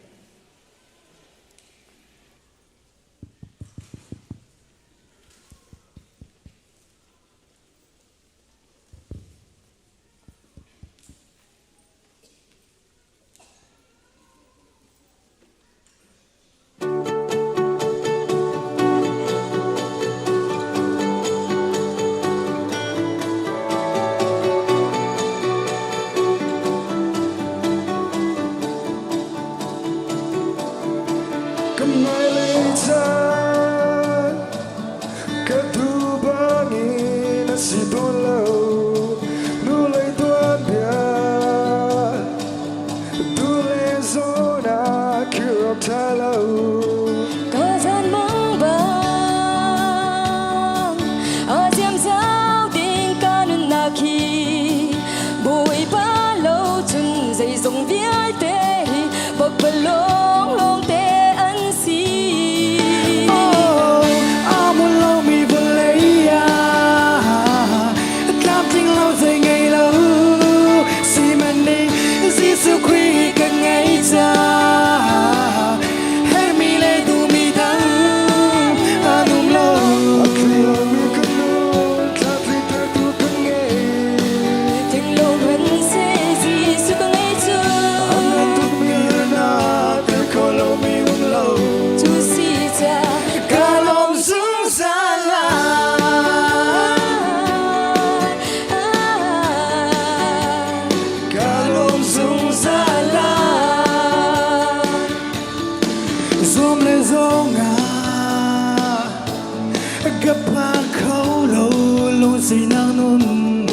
Beiseinak nun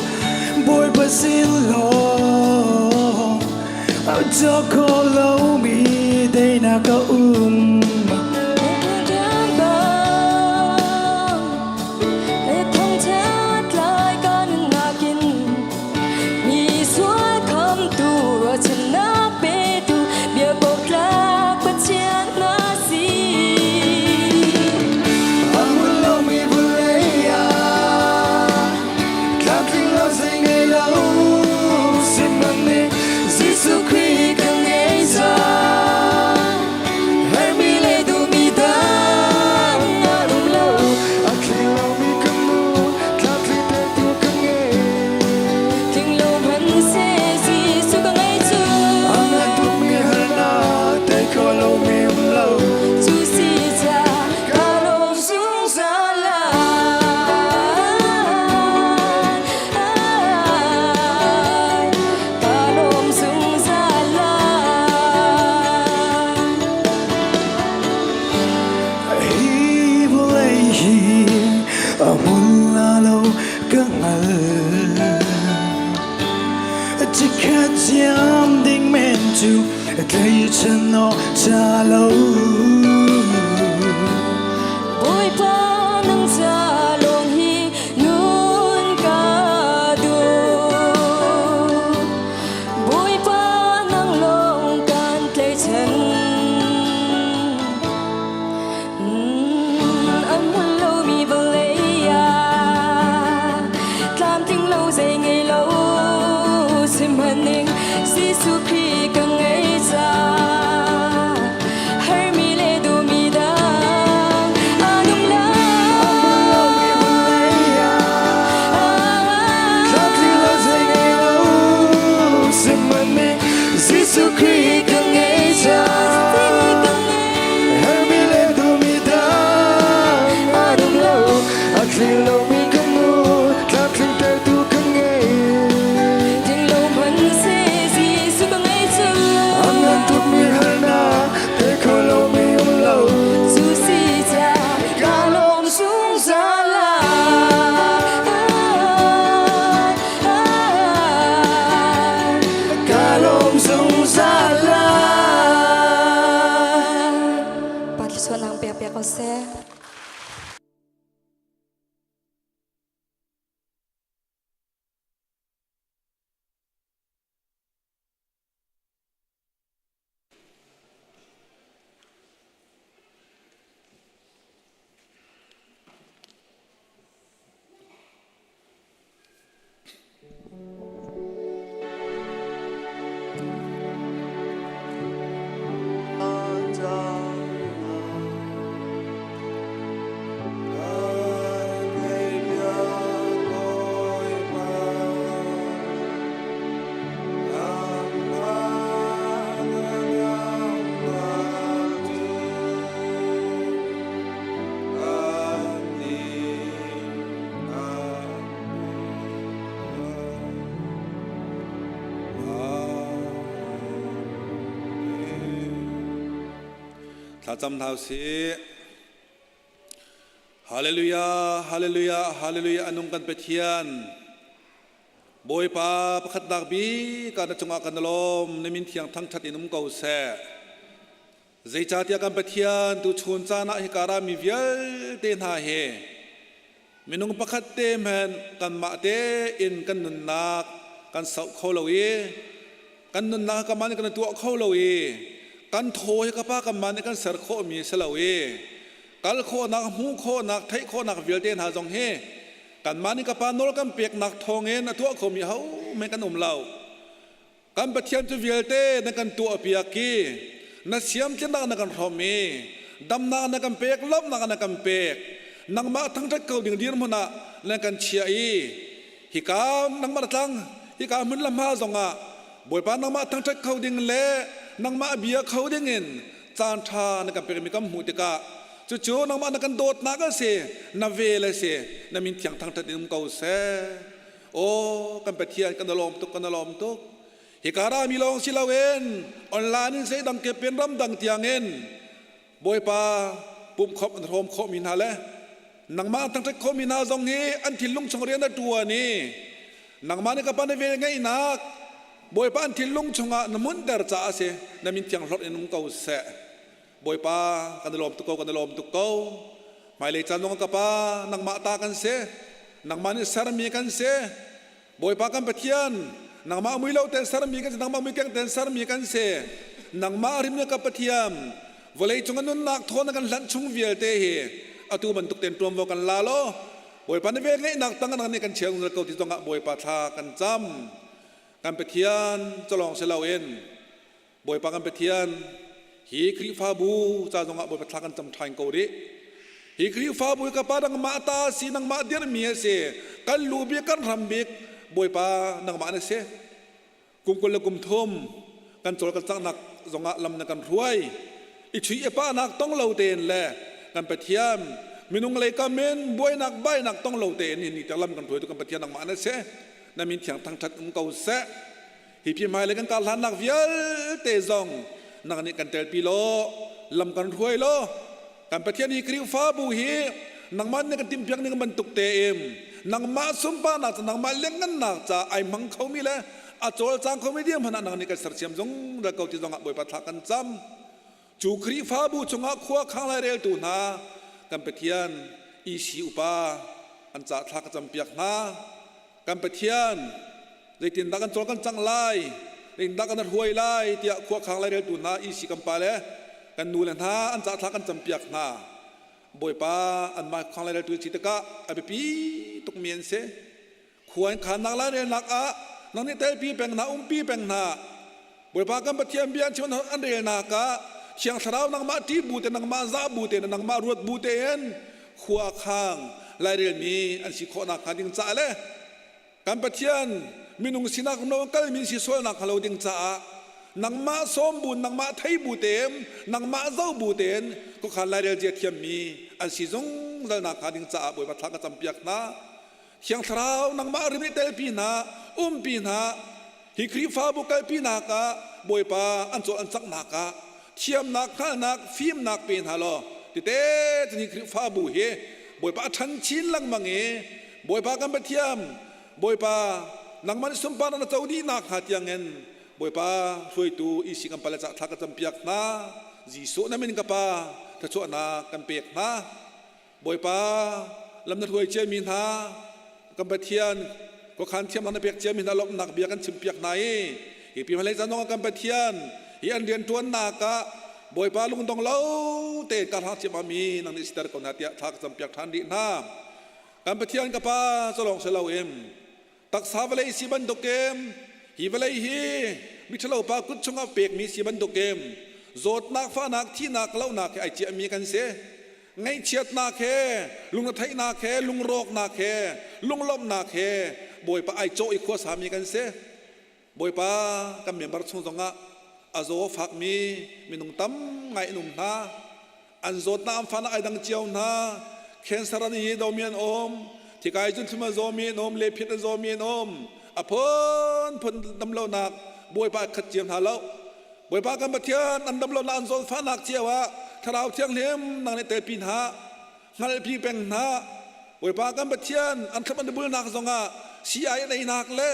Bawipa sin lawng a cawk kho lomi teinak a um. A hmun lomi vawlei ah tlamtling lo zei ngei lo sihmanhnih Jesuh Khrih kan ngei cang. Herhmi le duhmi dang an um lo. A tling lomi kan nu, tlamtling tu kan ngei. A ngan tukmi harnak tei kho lomi um lo. Ka lawm zungzal lai. Ka lawm zungzal lai. Hi vawlei hi a hmun la lo ka hngal. Chikkhat ziam ding men cu tleichan awk ca lo. Bawipa nang ca lawng hi nun ka duh. Bawipa nang lawng kan tleichan. An hmun lomi vawlei ah tlamtling lo zei ngei lo sihmanhning Jesuh Khrih ka ngei caah hermi le duhmi dang an um lo. A hmun lomi vawlei ah tlamtling lo zei ngei lo sihmanhning Jesuh Khrih ka ngei caah hermi le duhmi dang an um lo. A tling lomi kan nu, tlamtling tertu kan ngei. Ding lo hmanhseh Jesuh ka ngei cu. A ngan tukmi harnak tei kho lomi um lo. Cu si caah Ka lawm zungzal lai. Ka lawm zungzal lai. Pathian ang pek ko seh. Thlacam hna usih. Hallelujah, hallelujah, hallelujah anung kan Pathian. Bawipa pakhatnak bik ah na cungah kan lawm na min thiang thangthat in um ko seh. Zeicahtiah kan Pathian tuchun caan ah hika rami vialte hna hi minung pakhat te hmanh kanmah tein kan nunnak kan soh kho lo i kan nunnak kanmah nih kan tuah kho lo i kan thaw hi ka pa kanmah nih kan ser khawhmi si lo i kal khawhnak hmuh khawhnak theih khawhnak vialte hna zong hi kanmah nih ka pa nawl kan peknak thawngin a tuah khomi hohmanh kan um lo. Kan Pathian cu vialte na kan tuahpiak i na siamtlinnak na kan hrawm i damnak na kan pek, lawmhnak na kan pek. Nangmah thangṭhat ko ding dirhmun ah na kan chiah i hika nangmah tlang hika hmun le hma zongah Bawipa nangmah thangṭhat kho ding le nangmah bia kho dingin caan ṭha na kan pekmi kan hmuh tikah cucu nangmah na kan dawtnak a si, na vel a si, na min thiang thangṭhat in um ko seh. Aw kan Pathian kan lawm tuk kan lawm tuk. Hika rami lawng si loin online in zeidang ke pen ramdang tiangin Bawipa pumkhop an hrawm khawhmi hna le. Nangmah thangṭhat khomi hna zong hi an thinlung chung rian a ṭuan i nangmah nih ka pa na vel ngeihnak Bawipa an thinlung chungah na hmunter caah a si. Na min thiang hlorh in um ko seh. Bawipa kan i lawm tuk ko, kan i lawm tuk ko. Hmailei caan zong ka pa nangmah ta kan si. Nangmah nih sermi kan si. Bawipa kan Pathian, nangmah mui lo ten sermi kan si, nangmah mui keng ten sermi kan si. Nangmah rim ka Pathian, vawlei cung a nunnak thawn kan hlanh chung vialte hi atu bantuk ten tuamvo kan la lo. Bawipa na vel ngeihnak tang nang nih kan chiang ko ti zongah Bawipa thla kan cam. Kan Pathian calong si loin Bawipa kan Pathian, hi Khrihfabu ca zongah Bawipa thla kan cam ṭhan ko rih. Hi Khrihfabu hi ka pa nangmah ta si, nangmah dirhmi a si. Kan lu bik, kan ram bik, Bawipa nangmah na si. Kum 23 kan cawl kan caknak zongah lam na kan hruai. I chui i pahnak tong lo tein le kan Pathian minung lei kam in buainak bainak tong lo tein hi ni tiang lam kan hruai tu kan Pathian nangmah na si. Na min thiang thangṭhat um ko seh. Hi pi hmailei kan kar hlannak vialte zong nang nih kan telpi law lam kan hruai law kan Pathian hi Khrihfabu hi nangmah nih kan timhpiak ning bantuk tein nangmah sunparnak ca nangmah lianngannak ca ai hmang khomi le a cawlcang khomi dir hmanh ah nang nih kan sersiam zungzal ko ti zongah Bawipa thla kan cam. Cu Khrihfabu chungah khua khang laireltu hna kan Pathian EC upa an ca thla ka campiak hna. Kan Pathian zeitindah kan cawl kan cang lai, zeitindah kan hruai lai tiah khua khang laireltu hna EC kan pa le kan nu le hna an ca thla kan campiak hna. Bawipa anmah khang laireltu si tikah a biapi tukmi an si. Khua in khannak lairelnak ah nang nih telpi peng hna, umpi peng hna. Bawipa kan Pathian bia an chim an relnak ah Thiang Thlarau nangmah ṭih bu te nangmah zah bu te nangmah ruat bu tein khua khang lairelmi an si khawh nakhnga ding caah le kan Pathian minung sinak no kalmi si sualnak hnga lo ding caah nangmah sawm bu nangmah thei bu tein nangmah zo bu tein khuakhan lairel zia thiammi an si zungzal nakhnga ding caah Bawipa thla ka campiak hna. Thiang Thlarau nangmah rim i telpi hna, umpi hna, hi Khrihfabu kalpinak ah Bawipa an cawl an caknak ah thiamnak, hngalhnak, fimnak pe hna law tete cun hi Khrihfabu hi Bawipa a ṭhan chin lengmang i Bawipa kan Pathian Bawipa nangmah nih sunparnak na co dih nakhnga tiangin Bawipa hruaitu isi kan pale cah thla ka campiak hna. Jesuh na min ka Pa thluachuahnak kan pek hna. Bawipa lam na hruai ciami hna kan Pathian khuakhan thiamnak na pek ciami hna lawmhnak bia kan chimpiak hna i hi pi hmalei caan zongah kan Pathian hi an rianṭuannak ah Bawipa lungdong lo tein ka hlang ciam mi nang nih siter ko hna tiah thla ka campiak ṭhan rih hna. Kan Pathian ka Pa cu lawng si loin taksa vawlei si bantukin hi vawlei hi miṭhalo pa kut chungah pekmi si bantukin zawtnak fahnak thihnak lohnak he ai ciahmi kan si. Ngaihchiatnak he lungretheihnak he lungrawknak he lunglawmhnak he Bawipa ai cawh i khuasami kan si. Bawipa kan member chung zongah a zaw fakmi minung tam ngai an um hna. An zawtnak an fahnak ai dang cio hna. Cancer an i domi an um, thikai zunthlum a zawmi an um, lephit a zawmi an um. A phunphun damlonak Bawipa khat cio hna lo. Bawipa kan Pathian an damlonak an zawtfahnak cio ah Thlarau Thianghlim nang nih telpi hna, hngalhpi peng hna. Bawipa kan Pathian an thlop an bulnak zongah sii-ai an einak le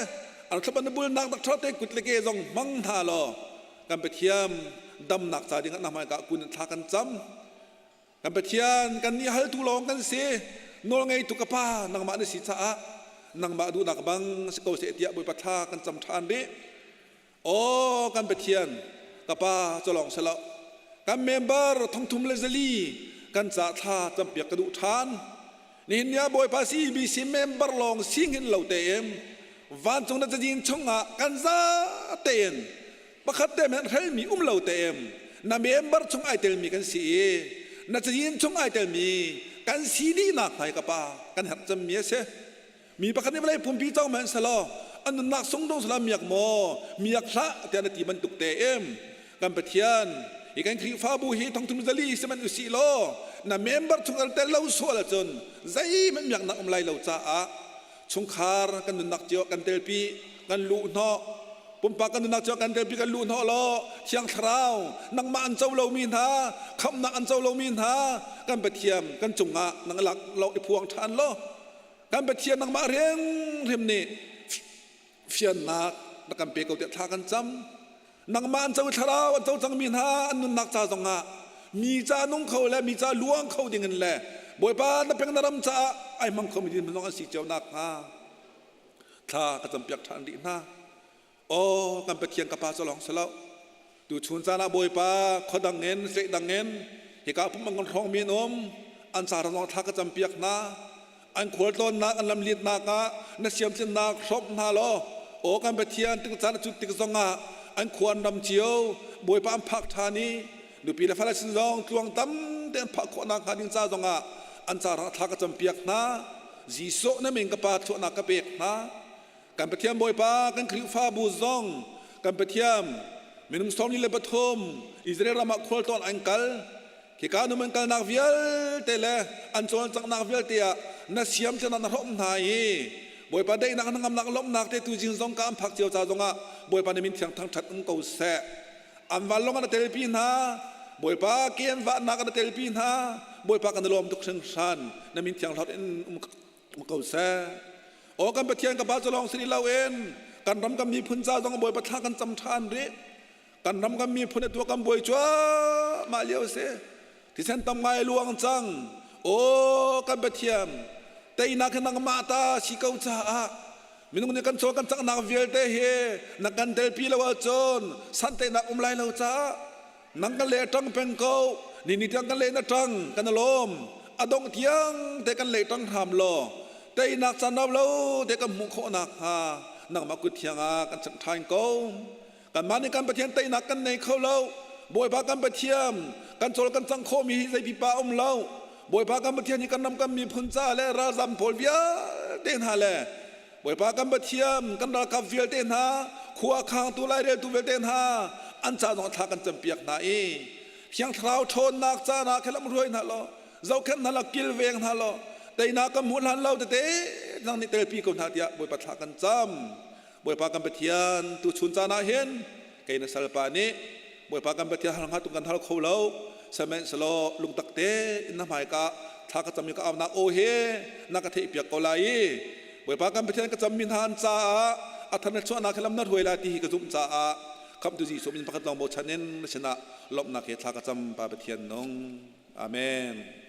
an thlop an bulnak doctor te kut le ke zong hmang hna law kan Pathian damnak ca dingah na hmaika kun in thla kan cam. Kan Pathian kan nih haltu lawng kan si. Nawlngeitu ka Pa nangmah na si caah nangmah duhnak bang si ko seh tiah Bawipa thla kan cam ṭhan rih. Aw kan Pathian, ka pa cu lawng si lo. Kan member 3400 kan ca thla campiak ka duh ṭhan. Nihin ni ah Bawipa CBC member lawng sing hin lo tein vancung na cazin chungah kan za tein pakhat te hmanh hrelmi um lo tein na member chung ai telmi kan si i na cazin chung ai telmi kan si dihnak hnga ka pa kan herh cemmi a si. Mi pakhat nih vawlei pumpi cang hmanh selaw an nunnak sung dong selaw miak maw miak hlah tiah na ti bantuk te em kan Pathian hi kan Khrihfabu hi 3400 sihmanh usih law na member chung tel lo sual ahcun zeihmanh miaknak um lai lo caah chungkhar kan nunnak cio kan telpi kan luh hnawh. Pumpak kan nunnak cu kan telpi kan luh hnawh law Thiang Thlarau nangmah an co lomi hna khamhnak an co lomi hna kan Pathian kan cungah nang lak lo i phuang ṭhan law kan Pathian nangmah hrimhrim nih fiannak na kan pe ko tiah thla kan cam. Nangmah an co i thlarau an co cangmi hna an nunnak ca zongah mi ca nung kho le mi ca luang kho dingin le Bawipa na peng na ram caah ai hmang khomi dirhmun zong an si cio nakhnga thla ka campiak ṭhan rih hna. Aw kan Pathian ka Pa cu lawng si lo. Tu chun caan ah Bawipa khuadang in seh dang in hika pum an kan hrawngmi an um an ca zong thla ka campiak hna. An khualtlawnnak an lamliatnak ah na siamtlinnak hrawmh hna law aw kan Pathian tik caan a cut tik zongah an khua an ram cio Bawipa an phak ṭhan i nupi le fale sin zong tluang tam te an phak khawh nakhnga ding ca zongah an ca thla ka campiak hna. Jesuh na min ka Pa thluahnak ka pek hna. Kan Pathian Bawipa kan Khrihfabu zong kan Pathian minung 43 Israel ram ah khualtlawn an kal. Hika num an kalnak vialte le an cawlcanghnak vialte ah na siam canak na hrawmh hna i Bawipa daihnak hnangamnak lawmhnak te tu jing zong ka an phak cio ca zongah Bawipa na min thiang thangṭhat um ko seh. An vanlawng ah na telpi hna, Bawipa ke an vahnak ah na telpi hna, Bawipa kan i lawm tuk hringhran, na min thiang hlawt in um ko seh. Aw kan Pathian ka Pa cu lawng si loin kan ram kan miphun ca zong Bawipa thla kan cam ṭhan rih. Kan ram kan miphun atu kan buai cuahmah lio a si. Thisen tam ngai luang cang. Aw kan Pathian teinak hi nangmah ta si ko caah minung nih kan cawl kan cangnak vialte hi na kan telpi lo ahcun santainak um lai lo caah nang kan le ṭang peng ko. Ni ni tiang kan le na ṭang kan lawm. A dongh tiang te kan le ṭang hram law teinak caan rau lo te kan hmuh khawh nakhnga nangmah kut thiang ah kan chanh ṭhan ko. Kanmah nih kan Pathian teinak kan nei kho lo. Bawipa kan Pathian kan cawl kan cang khawhmi hi zei pipa um lo. Bawipa kan Pathian hi kan ram kan miphun ca le ralzam pawl vialte hna le Bawipa kan Pathian kan ralkap vialte hna khua khangtu laireltu vialte hna an ca zong thla kan campiak hna i Thiang Thlarau ṭhawnnak caan ah khelam hruai hna law zohkhenh hna law kilveng hna law teinak kan hmuh hlan lo tete nang nih telpi ko hna tiah Bawipa thla kan cam. Bawipa kan Pathian tuchun caan ah hin kei na salpa nih Bawipa kan Pathian hal hnga tung kan hal kho lo sihmanhsehlaw lungtak tein na hmaika thla ka cam i ka aunak aw hi na ka theihpiak ko lai i Bawipa kan Pathian ka cammi hna an caah a than na chuahnak hi lam na hruai lai ti hi ka zumh caah khamhtu Jesuh min pakhat lawng bochan in na sinah lawmhnak he thla ka cam Pa Pathian nung. Amen.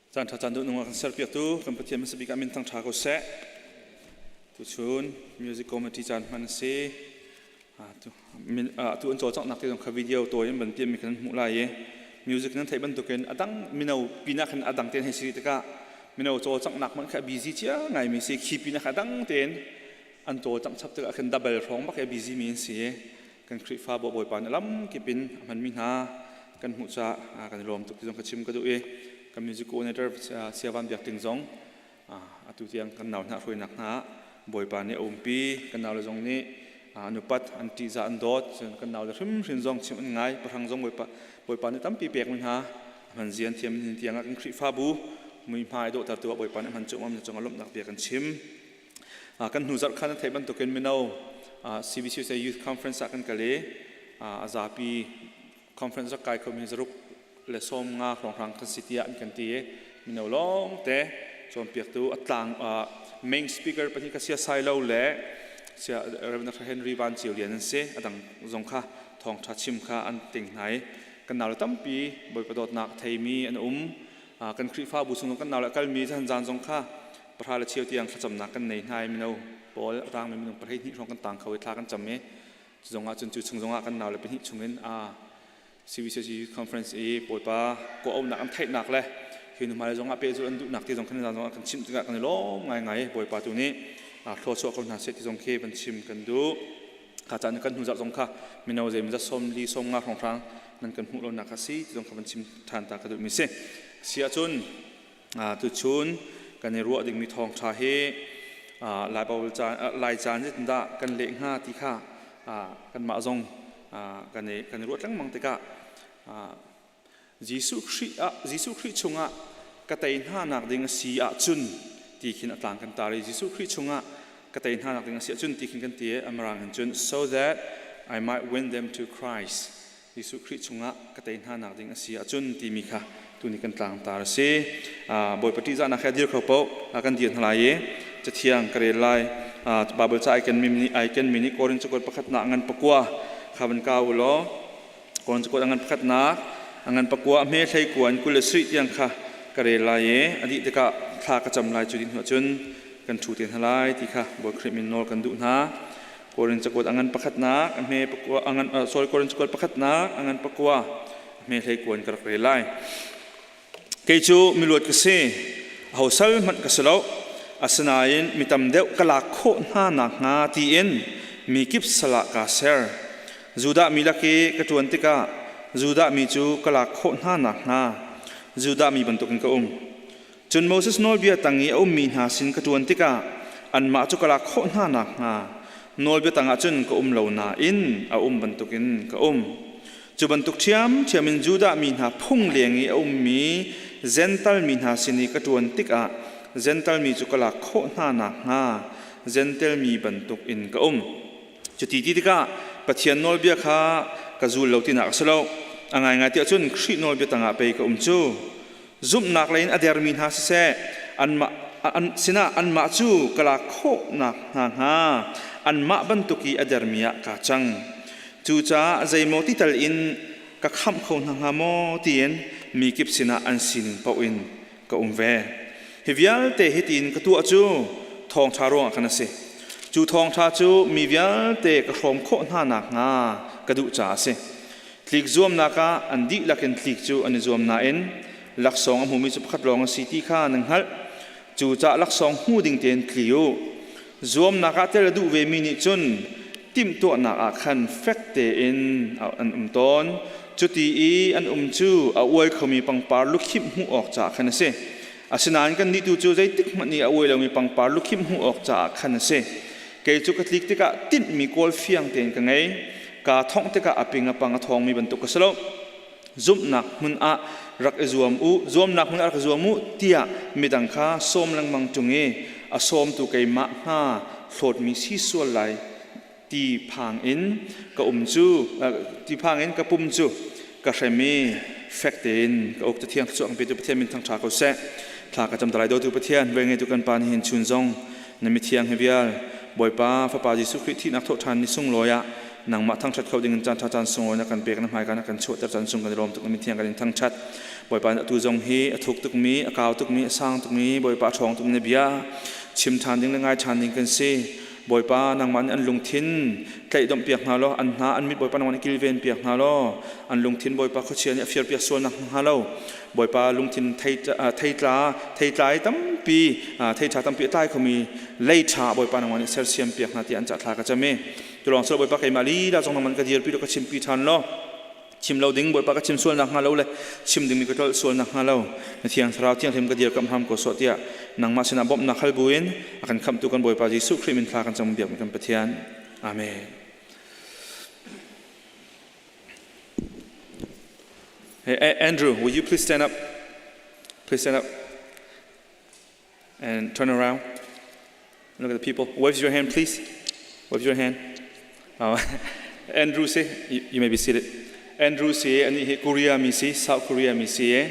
Caan ṭha caan duh nung a kan serpiaktu kan Pathian hmasa bik ah min thang ṭha ko seh. Tuchun music committee caan hman a si. Tu an cawlcanghnak te zong kha video tawi an ban piahmi kan hmuh lai i music nan theih bantukin a dang mino pinah khan a dang tein hei si tikah mino cawlcanghnak hmanh kha busy cia ngaimi si khi pinah kha a dang tein an cawlcangh chap tikah khan double hrawng bak i busy mi an si i kan Khrihfabu Bawipa nih lamkip in a hmanmi hna kan hmuh caah kan i lawm tuk ti zong ka chim ka duh i kan music coordinator Saya Van Biak Ting zong atu tiang kan nau hna hruainak hna ah Bawipa nih a umpi kan naule zong nih an upat an ṭihzah an dawt cun kan naule hrimhrim zong chim an ngai pahrang zong Bawipa Bawipa nih tampi pek mi hna hman zian thiam hin tiang ah kan Khrihfabu muihmai dawhtertu ah Bawipa nih hman cuahmah mi cung ah lawmhnak bia kan chim. Kan hnu zarh khan an theih bantukin mino CBCUSA Youth Conference ah kan kal i a zapi conference rak kai khomi zaruk le 50 hrawnghrang kan si tiah an kan ti i mino lawng te cawnpiaktu a tlang main speaker pahnih kha Sia Sailo le Sia Reverend Henry Van Cio Lian an si. A dang zong kha thawngṭha chim kha an ting hna i kan naule tampi Bawipa dawtnak theimi an um. Kan Khrihfabu chung kan naule kalmi zan zan zong kha pahra le cheu tiang thlacamnak kan nei hna i mino pawl a tangmi minung 12 hrawng kan tang kho i thla kan cam i cu zongah cun cu chung zongah kan naule pahnih chungin a CBCC Youth Conference i Bawipa kawhauhnak an theihnak le hi nu hmai zongah pehzulh an duhnak ti zong khan zan zongah kan chimh tikah kan i lawm ngaingai. Bawipa tu nih thlawchuah ko hna seh ti zong khi van chim kan duh. Kha caan kan hnu zarh zong kha mino zeimawzat 40 50 hrawnghrang nan kan hmuh lonak kha si ti zong kha van chim ṭhan ta ka duhmi si. Si ahcun tuchun kan i ruah dingmi thawngṭha hi Lai Baibal caan Lai caan zeitindah kan leh hnga ti kha kanmah zong kan i kan i ruah lengmang tikah Jesuh Khrih ah Jesuh Khrih chungah ka tei hna nak ding a si ahcun ti khin a tlang kan tar i Jesuh Khrih chungah ka tei hna nak ding a si ahcun ti khin kan ti i Amarang in cun so that I might win them to Christ. Jesuh Khrih chungah ka tei hna nak ding a si ahcun timi kha tuni kan tlangtar a si. Bawipa ṭihzahnak he a dir kho paoh kan dir hna lai i Cathiang ka rel lai. Baibal ca ai kenmi nih Korin cakuat pakhatnak ngan pakua kha van kau u law Korin cakuat a ngan pakhatnak a ngan pakua a hme hlei kua in 27 tiang kha ka rel lai i a dih tikah thla ka cam lai. Cu dih hnu ahcun kan ṭhu te hna lai ti kha Bawi Khrih min nawl kan duh hna. Korin cakuat a ngan pakhatnak a hme pakua a ngan sorry Korin cakuat pakhatnak a ngan pakua a hme hlei kuan ka rak rel lai. Kei cu miluat ka si, aho sal hmanh ka si lo. Asinain mi tam deuh ka lak khawh hna nakhnga tiin mi kip sal ah kaa ser. Judah mi lak i ka ṭuan tikah Judah mi cu ka lak khawh hna nakhnga Judah mi bantukin ka um. Cun Moses nawlbia tang i a ummi hna sin ka ṭuan tikah anmah cu ka lak khawh hna nakhnga nawlbia tangah cun ka um lo nain a um bantukin ka um. Cu bantuk ṭhiamṭhiam in Judah mi hna phung leng i a ummi Jentail mi hna sin i ka ṭuan tikah Jentail mi cu ka lak khawh hna nakhnga Jentail mi bantukin ka um. Cuti ti tikah Pathian nawlbia kha ka zul lo tinak a si lo. A ngaingai ti ahcun Khrih nawlbia tangah pei ka um cu. Zumhnak lei in a dermi hna siseh, anmah an sinah anmah cu ka lak khawhnak hna hnga anmah bantuk i a dermi ah kaa cang. Cucaah zeimaw ti tal in ka khamh kho hna hnga maw tiin mi kip sinah an sining paoh in ka um ve. Hi vialte hitin ka tuah cu thawngṭha ruangah khan a si. Cu thawngṭha cu mi vialte ka hrawm khawh hna nakhnga ka duh caah a si. Tlik zuamnak ah an dihlak in tlik cu an i zuam nain laksawng a hmumi cu pakhat lawng a si ti kha nan hngalh. Cucaah laksawng hmu ding tein tli u. Zuamnak ah tel a duh vemi nih cun timhtuahnak ah khan fek tein an um tawn. Cuti i an um cu a uai khomi pangpar lukhimh hmuh awk caah khan a si. Asinain kannih tu cu zeitik hmanh i a uai lomi pangpar lukhimh hmuh awk caah khan a si. Kei cu ka tlik tikah tinhmi kawl fiang tein ka ngei. Kaa thongh tikah a ping a pang a thawngmi bantuk ka si lo. Zumhnak hmun ah rak i zuam u, zuamnak hmun ah rak i zuam u tiah midang kha sawm lengmang ṭung i a sawmtu keimah hnga hlawtmi si sual lai ti phang in ka um cu ti phang in ka pum cu ka hrem i fek tein ka uk. Cathiang thluachuah kan petu Pathian min thangṭha ko seh. Thla ka cam ta lai. Dawtu Pathian, velngetu ngeitu kan Pa, nihin chun zong na mithiang hi vial Bawipa Fapa Jesuh Khrih thihnak thawhṭhan ni sunglawi ah Nangmah thangṭhat kho ding in caan ṭha caan sunglawi na kan pek na hmaika na kan chuahter caan sung kan i lawm tuk na mithiang kan in thangṭhat. Bawipa atu zong hi a thuk tukmi, a kau tukmi, a sang tukmi, Bawipa a ṭhawng tukmi na bia chim ṭhan ding le ngai ṭhan ding kan si. Bawipa nangmah nih an lungthin tlaihdomh piak hna law an hna an mit Bawipa nangmah nih kilven piak hna law an lungthin Bawipa khuachia nih a fir piak sual nak hnga lo Bawipa lungthin theitla theitlai tampi theiṭha tampi a tlai khomi lei ṭha Bawipa nangmah nih sersiam piak hna tiah an cah thla ka cam i tulawng silo Bawipa keimah lila zong nangman ka dirpi law ka chimpi ṭhan law chim lo ding Bawipa ka chim sual nak hnga lo le chim dingmi ka tlolh sual nak hnga lo na thiang thlarau thianghlim ka dirkamh hram ko sawh tiah nangmah sinah bawmhnak hal buin a kan khamhtu kan Bawipa Jesuh Khrih min thla kan cam biakmi kan Pathian. Amen. Hey, Andrew, will you please stand up? Please stand up and turn around. Look at the people. Wave your hand, please. Wave your hand. Oh, Andrew si, you, you may be seated. Andrew si, ani hi Korea mi si, South Korea mi si e.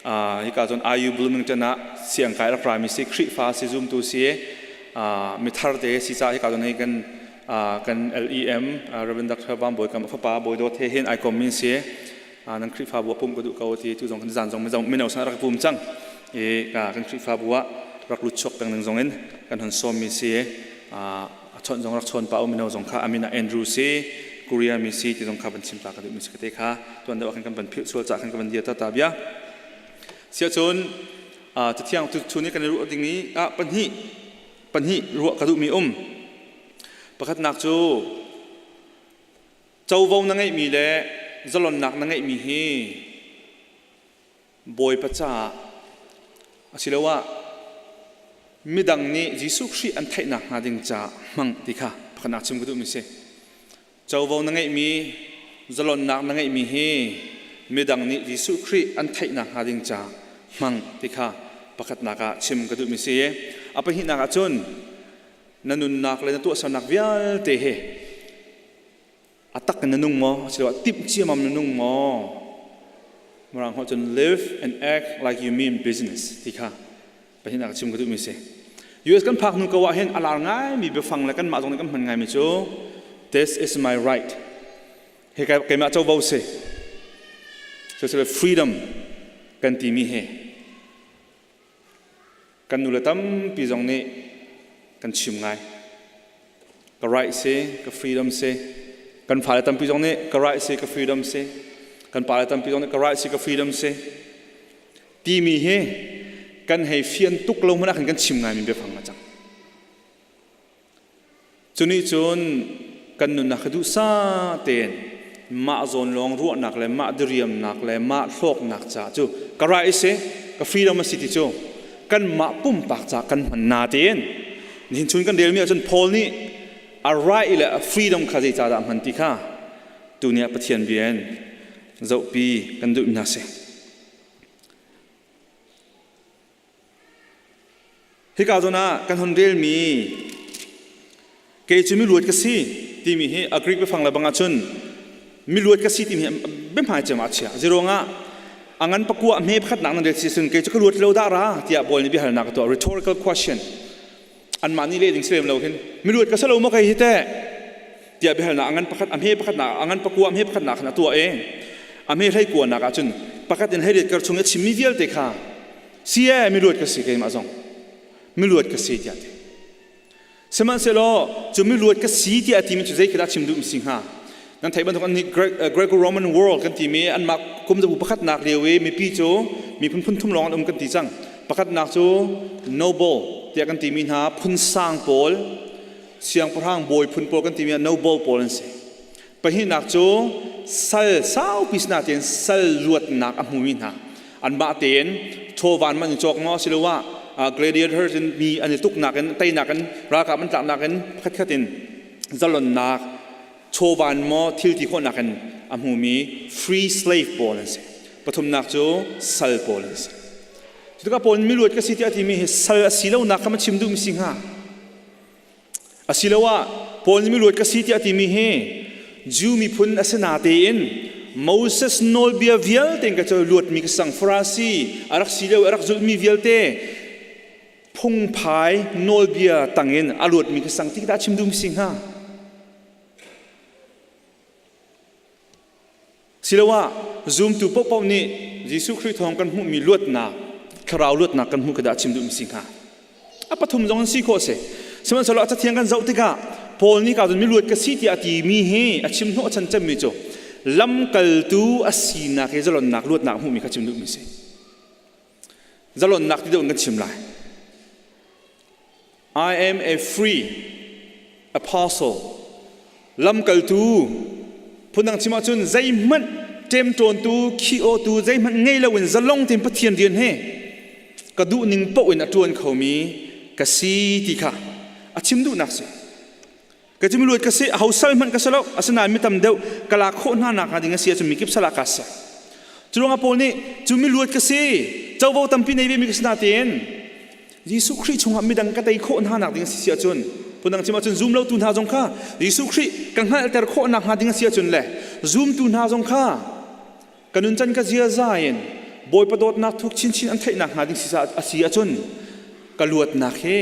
Uh, hika cun IU Bloomington ah siang kai rak ra mi si, Khrihfa si zumtu si e. Uh, mithar te si ca hika cun hi kan uh, kan LEM uh, Reverend Dr. Van Bawi kam fapa Bawi Dawt he hin ai kom min si. Uh, nan Khrihfabu ah pum ka duh ko ti tu zong kan zan zong mino san rak pum cang. E ka kan Khrihfabu ah rak lut chuak peng ding zong in kan hon sawm mi si. Uh, a chawnh zong rak chawn pa mino zong kha amin ah Andrew si Korea mi si ti zong kha van chim ta ka duh mi si te kha tuan deuh khan kan van philh sual ca khan kan van dia ta ta bia sia cun cathiang tu chun i kan i ruah ding i ah pahnih pahnih ruah ka duh mi um pakhatnak cu covo na ngeihmi le zalonnak na ngeihmi hi Bawipa caah asiloah midang nih Jesuh Khrih an theih nakhnga ding caah hmang ti kha pakhat nak chim ka duhmi si. Covo na ngeihmi, zalonnak na ngeihmi hi midang nih Jesuh Khrih an theih nakhnga ding caah hmang ti kha pakhatnak ah chim ka duhmi si. A pahnihnak ah cun na nunnak le na tuahsernak vialte hi A tak in na nung maw? Asiloah timh ciammam na nung maw? Mirang holh cun live and act like you mean business ti kha pahnihnak chim ka duhmi si. US kan phak hnu ko ah hin a lar ngaimi biafang le kanmah zong nih kan hman ngaimi cu this is my right. Hi keimah covo si. So freedom kan timi hi Kan nule tampi zong nih kan chim ngai. Ka right si, ka freedom si. Kan fale tampi zong nih ka right si, ka freedom si. Kan pale tampi zong nih ka right si, ka freedom si. Timi hi kan hei fian tuk lo hmanh ah khan kan chim ngaimi biafang a cang. Cu nih cun kan nunnak kha duhsah tein mah zawn lawng ruahnak le mah diriamnak le mah hlawknak caah cu ka right si ka freedom a si ti cu kanmah pumpak caah kan hman na tein nihin chun kan relmi ahcun Paul nih a right le a freedom kha zeicah dah a hman ti kha tuni ah Pathian bia in zohpi kan duh hna si. Hika zawn ah kan hun relmi kei cu miluat ka si timi hi a Greek biafang le bang ahcun miluat ka si timi hi biahmai cem ah a chiah. Zeiruangah a ngan pakua hme pakhatnak nan rel si cun kei cu ka luat lo dah ra tiah Paul nih biahalnak a tuah rhetorical question. Anmah nih leh ding si lem lo hin miluat ka si lo maw kei hi teh tiah biahalnak a ngan pakhat a hme pakhatnak a ngan pakua a hme pakhatnak khan a tuah i a hme hlei kuanak ahcun pakhat in hleiriat kar chung i a chimmi vialte kha Si ee miluat ka si keimah zong miluat ka si tiah ti. Sihmanhsehlaw cu miluat ka si tiah a timi cu zei khi dah chim duh si hnga? Nan theih bantuk an nih Greco-Roman world kan timi anmah kum zabu pakhatnak lio i mipi cu miphun phun thum lawng an um kan ti cang. Pakhatnak cu noble tiah kan timi hna phun sang pawl, siangpahrang bawi phun pawl kan timi noble pawl an si. Pahnihnak cu sal saupi sinain sal luatnak a hmumi hna anmah tein chawvan man in cawk maw asiloah gladiators in mi an i tuknak in teinak in ralkap an tlaknak in pakhatkhat in zalonnak chawvan maw thil ti khawhnak in a hmumi free slave pawl an si. Pathumnak cu sal pawl an si. Cutikah Paul miluat ka si tiah a timi hi sal a si lonak kha ma chim duhmi si hnga? Asiloah Paul nih miluat ka si tiah a timi hi Jew miphun a si natein Moses nawlbia vialte in ka cu luatmi ka sang Farasi a rak si lio a rak zulhmi vialte phungphai nawlbia tangin a luatmi ka sang ti dah chim duhmi si hnga? Siloah zumtu paohpaoh nih Jesuh Khrih thawng kan hmuhmi luatnak, thlarau luatnak kan hmuh khi dah a chim duhmi si hnga? A pathum zong an si khawh a si. Sihmanhsehlaw a cathiang kan zoh tikah Paul nih ka cun miluat ka si tiah a timi hi a chim hnawh chan cemmi cu lamkaltu a sinak i zalonnak luatnak a hmuhmi kha chim duhmi si. Zalonnak ti deuh in kan chim lai. I am a free apostle. Lamkaltu phundang chim ahcun zeihmanh ṭemṭawntu, khi-awtu zeihmanh ngei loin zalong tein Pathian rian he ka duh ning paoh in a ṭuan khomi ka si ti kha a chim duhnak si. Ka chim luat ka si, aho sal hmanh ka si lo, asinain mi tam deuh ka lak khawh hna nak hnga ding a si ahcun mikip sal ah kaa ser. Cu ruangah Paul nih cu mi luat ka si, covo tampi nei ve mi ka si nain Jesuh Khrih chungah midang ka tei khawh hna nak ding a si si ahcun phundang chim ahcun zum lotu hna zong kha Jesuh Khrih ka hngalhter khawh nak hnga ding a si ahcun le zumtu hna zong kha ka nuncan ka ziaza in Bawipa dawtnak thuk chinchin an theih nak hnga ding si a si ahcun ka luatnak hi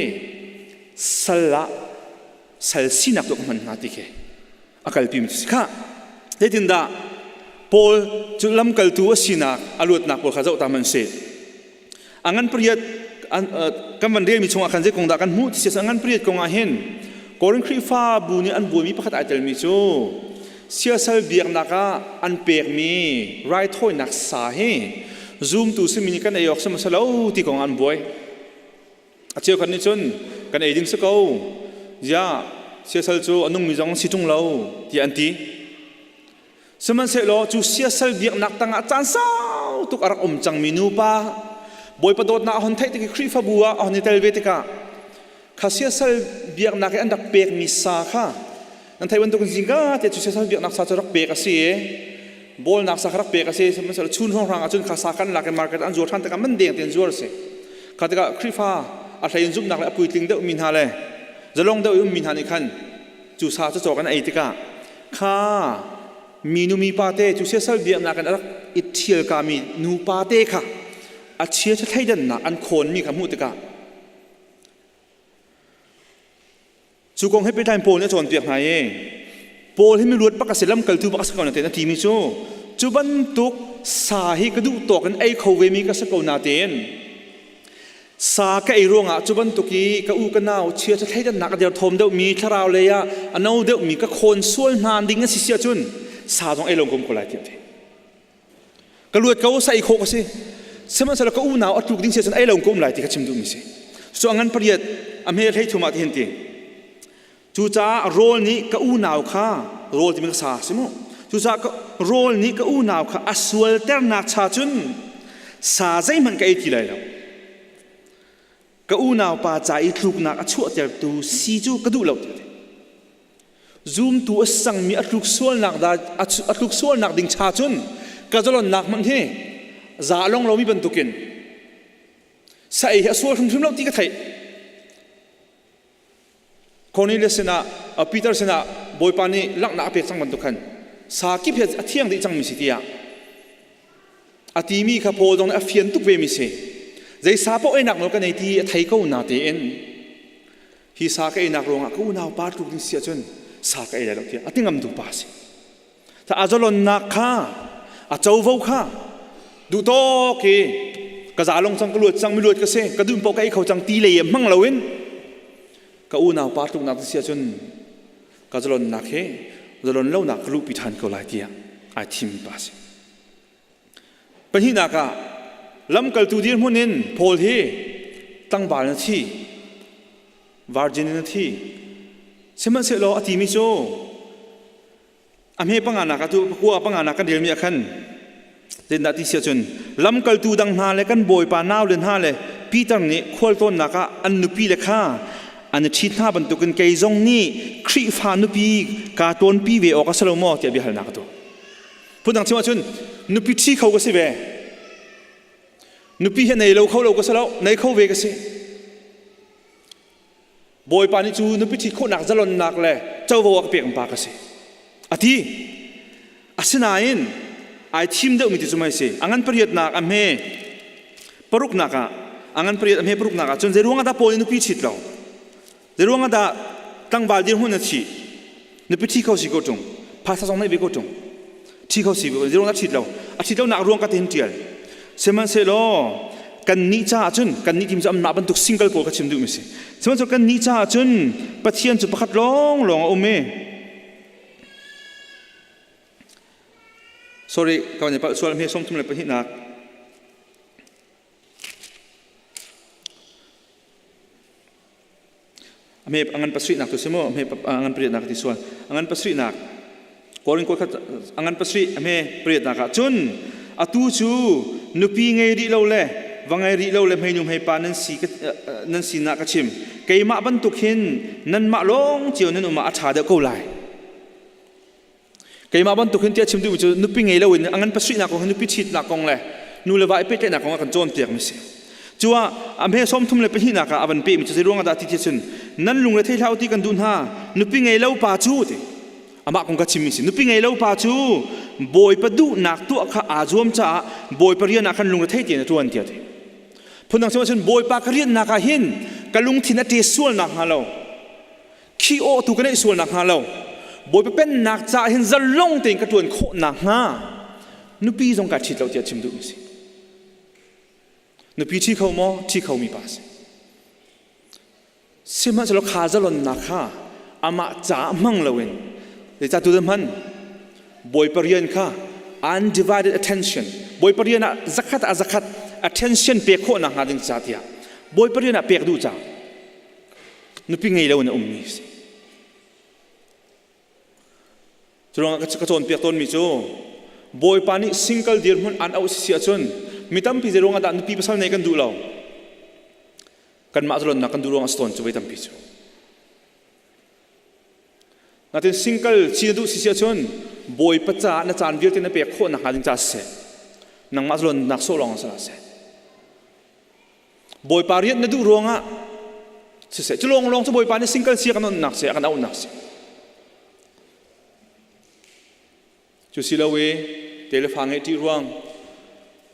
sal ah sal sinak tu ka hman hnga ti khi a kalpi mi si kha zeitindah Paul cu lamkaltu a sinak a luatnak pawl kha zoh ta hmanh sih a ngan pariat kan van relmi chungah khan zei kong dah kan hmuh ti si a ngan pariat kong ah hin Korin Khrihfabu nih an buaimi pakhat ai telmi cu siasal biaknak ah an pekmi raithawinak sa hi zumtu simi nih kan ei awk si lo ti kong an buai A cheukhat nih cun kan ei ding si ko. Ziah siasal cu a nungmi zong si ṭung lo tiah an ti. Sihmanhsehlaw cu siasal biaknak tangah caan sau tuk a rak um cangmi nupa Bawipa dawtnak a hon theih tik i Khrihfabu ah a hon i tel ve tikah kha siasal biaknak i an rak pekmi sa kha nan theih bantukin zingka te cu siasal biaknak sa cu rak pek a si i bawlnak sa kha rak pek a si sihmanhsehlaw chun hrawnghrang ah cun kha sa kan lak i market an zuar ṭhan tikah man deng tein zuar a si kha tikah Khrihfa a hlei in zumhnak le a puitling deuh mi hna le zalong deuh i ummi hna nih khan cu sa cu cawk an ei tikah kha minu mipa te cu siasal biaknak in a rak i ṭhialka mi nupa te kha a chia thleidannak an khawnmi kha hmuh tikah Cu kong he pehtlai in Paul nih a cawnpiak hna i Paul hi miluat bak a si lamkaltu bak a si ko natein a timi cu cu bantuk sa hi ka duh tawk in ei kho ve mi ka si ko natein sa ka ei ruangah cu bantuk i ka u ka nau chia cu thleidannak a derthawm deuhmi thlarau lei ah a no deuhmi ka khawn sual hna ding a si si ahcun sa zong ei lo ko lai tiah a ti. Ka luat ko sa ei khawh ka si. Sihmanhsehlaw ka unau a tluk ding si ahcun ei lo ka um lai ti kha chim duhmi si. Cu a ngan pariat a hme hlei thum ah tihin ti. Cucaah rawl nih ka unau kha rawl timi ka sa si mu. Cucaah rawl nih ka unau kha a sualternak cha cun sa zeihmanh ka ei ti lai lo. Ka unau pa ca i tluknak a chuahtertu si cu ka duh lo ti. Zumtu a sangmi a tluk sualnak da a tluk sualnak ding cha cun ka zalonnak hmanh hi za long lomi bantukin sa ei hi a sual hrimhrim lo ti ka theih. Cornelius sinah Peter sinah Bawipa nih langhnak a pek cang bantuk khan sa kip hi a thiang dih cangmi si tiah a timi kha Paul zong nih a fian tuk ve mi si. Zei sa paoh einak nawl ka nei ti a thei ko na tein hi sa ka einak ruangah ka unau pa tluk ding si ahcun sa ka ei lai lo tiah a ti ngamtu pa a si. Ta a zalonnak kha a covo kha duh tawk i ka zalong cang ka luat cang mi luat ka si ka dun paoh ka ei kho cang ti lei hmang loin ka unau pa tluknak si ahcun ka zalonnak hi zalon lonak ka luhpi ṭhan ko lai tiah ai thim pa a si. Pahnihnak ah lamkaltu dirhmun in Paul hi tlangval in a thi, virgin in a thi. Sihmanhsehlaw a timi cu a hme panganak ah tu pakua panganak kan relmi ah khan zeitindah ti si ahcun lamkaltu dang hna le kan bawipa naule hna le Peter nih khualtlawnnak ah an nupi le kha an i ṭhit hna bantukin kei zong nih Khrihfa nupi kaa tlawnpi ve awk a si lo maw tiah biahalnak a tuah. Phundang chim ahcun nupi ṭhi kho ka si ve. Nupi hi nei lo kho lo ka si lo, nei kho ve ka si. Bawipa nih cu nupi ṭhit khawhnak zalonnak le covo a ka pek pa ka si. A ti. Asinain ai thim deuhmi ti cu mei si. A ngan pariatnak a hme paruknak ah a ngan pariat a hme paruknak ah cun zei ruangah dah Paul nih nupi ṭhit lo? Zeiruang ah dah tlangval dirhmun na thih? Nupi ṭhi kho si ko ṭung. Phaisa zong neih ve ko ṭung. Ṭhi kho si ruang a ṭhit lo. A ṭhit lonak ruang ka te hin ṭial. Sihmanhsehlaw kannih caah cun kannih tim cu amah bantuk single pawl ka chim duhmi si. Sihmanhsehlaw kannih caah cun Pathian cu pakhat lawnglawng a um i Sorry, ka van i palh sual hme 32 nak. A hme a ngan pasarihnak tu si mu, a hme a ngan pariatnak ti sual. A ngan pasarihnak Korin kua khat a ngan pasarih a hme pariatnak ah cun atu cu nupi ngei rih lo le va ngei rih lo le hmeinu hmeipa nan si nan sinah ka chim. Keimah bantuk hin nanmah lawng cio nan um ah a ṭha deuh ko lai. Keimah bantuk hin tiah chim duhmi cu nupi ngei loin a ngan pasarihnak kong hi nupi ṭhitnak kong le nu le va i pehtlaihnak kong a kan cawnpiakmi si. Cu ah a hme 32 nak ah a van pehmi cu zei ruangah dah ti ti cun nan lungre thei hlah u ti kan duh hna nupi ngei lo pa cu ti amah kong ka chimmi si nupi ngei lo pa cu Bawipa duhnak tuah kha aa zuam caah Bawipa rian ah khan lungre thei tein a ṭuan tiah ti. Phundang chim ahcun Bawipa ka riannak ah hin ka lungthin a ṭe sual nakhnga lo khi aw tu ka neih sual nakhnga lo Bawipa pennak caah hin zalong tein ka ṭuan khawh nakhnga nupi zong kaa ṭhit lo tiah chim duhmi si. Nupi ṭhi kho maw? Ṭhi khomi pa si. Sihmanhsehlaw kha zalonnak kha amah caah hmang loin zeicah tu hman Bawipa rian kha undivided attention Bawipa rian ah zakhat ah zakhat attention pek khawh nakhnga ding ca tiah Bawipa rian ah pek duh ca nupi ngei lo in a ummi a si. Cu ruangah ka cawnpiak tawnmi cu Bawipa nih single dirhmun an auh si ahcun mi tampi zei ruangah dah nupi pasal nei kan duh lo kanmah zalonnak kan duh ruangah a si tawn cu voi tampi cu. Natin single si na duh si si ahcun Bawipa caah na caan vialte na pek khawh nakhnga ding ca siseh nangmah zalonnak sawh lawng si seh. Bawipa rian na duh ruangah siseh cu lawnglawng cu Bawipa nih single si a kan onnak si a kan auhnak si cu si lo i telefa ngeih ṭih ruang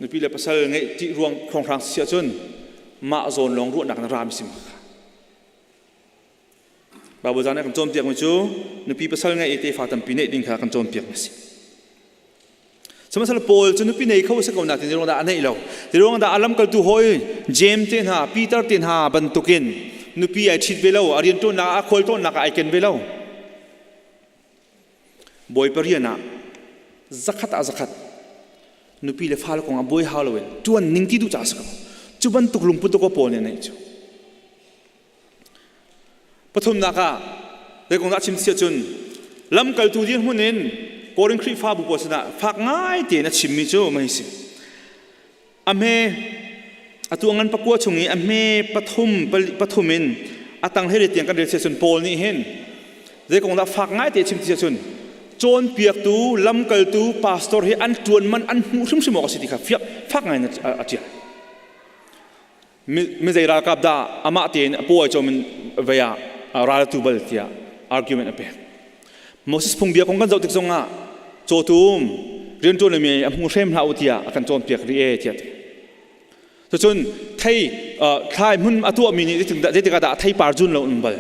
nupi le pasal ngeih ṭih ruang hrawnghrang si ahcun mah zawn lawng ruahnak na rami si kha Bible zan kan cawnpiakmi cu nupi pasal ngeih i tefa tampi neih ding kha kan cawnpiakmi a si. Sihmanhsehlaw Paul cu nupi nei kho a si ko nain zeiruang dah a neih lo? Zeiruang dah a lamkaltu hawi James te hna, Peter te hna bantukin nupi ai ṭhit ve lo, a rianṭuannak ah a khualtlawnnak ah ai ken ve lo. Bawipa rian ah zakhat ah zakhat nupi le fale kong ah buai hau loin ṭuan ning ti duh caah a si ko. Cu bantuk lungput ko Paul nih a neih cu. Pathumnak ah zei kong dah chim si ahcun lamkaltu dirhmun in Korin Khrihfabu pawl sinah fak ngai tein a chimmi cu mei si. A hme atu ngan pakua chung i a hme pathum pathum in a tang hlei tiang kan rel si ahcun Paul nih hin zei kong dah fak ngai te chim ti ahcun cawnpiaktu lamkaltu pastor hi an ṭuan man an hmuh hrimhrim awk a si ti kha fiak fak ngai in a ṭial. Mi zei ralkap dah amah tein a paw ai cawm in vei ah ral tu bal tiah argument a pek. Moses phungbia kong kan zoh tik zongah cawtum rianṭuan mi a hmu hrem hlah u tiah a kan cawnpiak rih e tiah ti. Cucun thei thlai hmun a tuahmi nih zeitik ah dah a theipar zun lo in bal.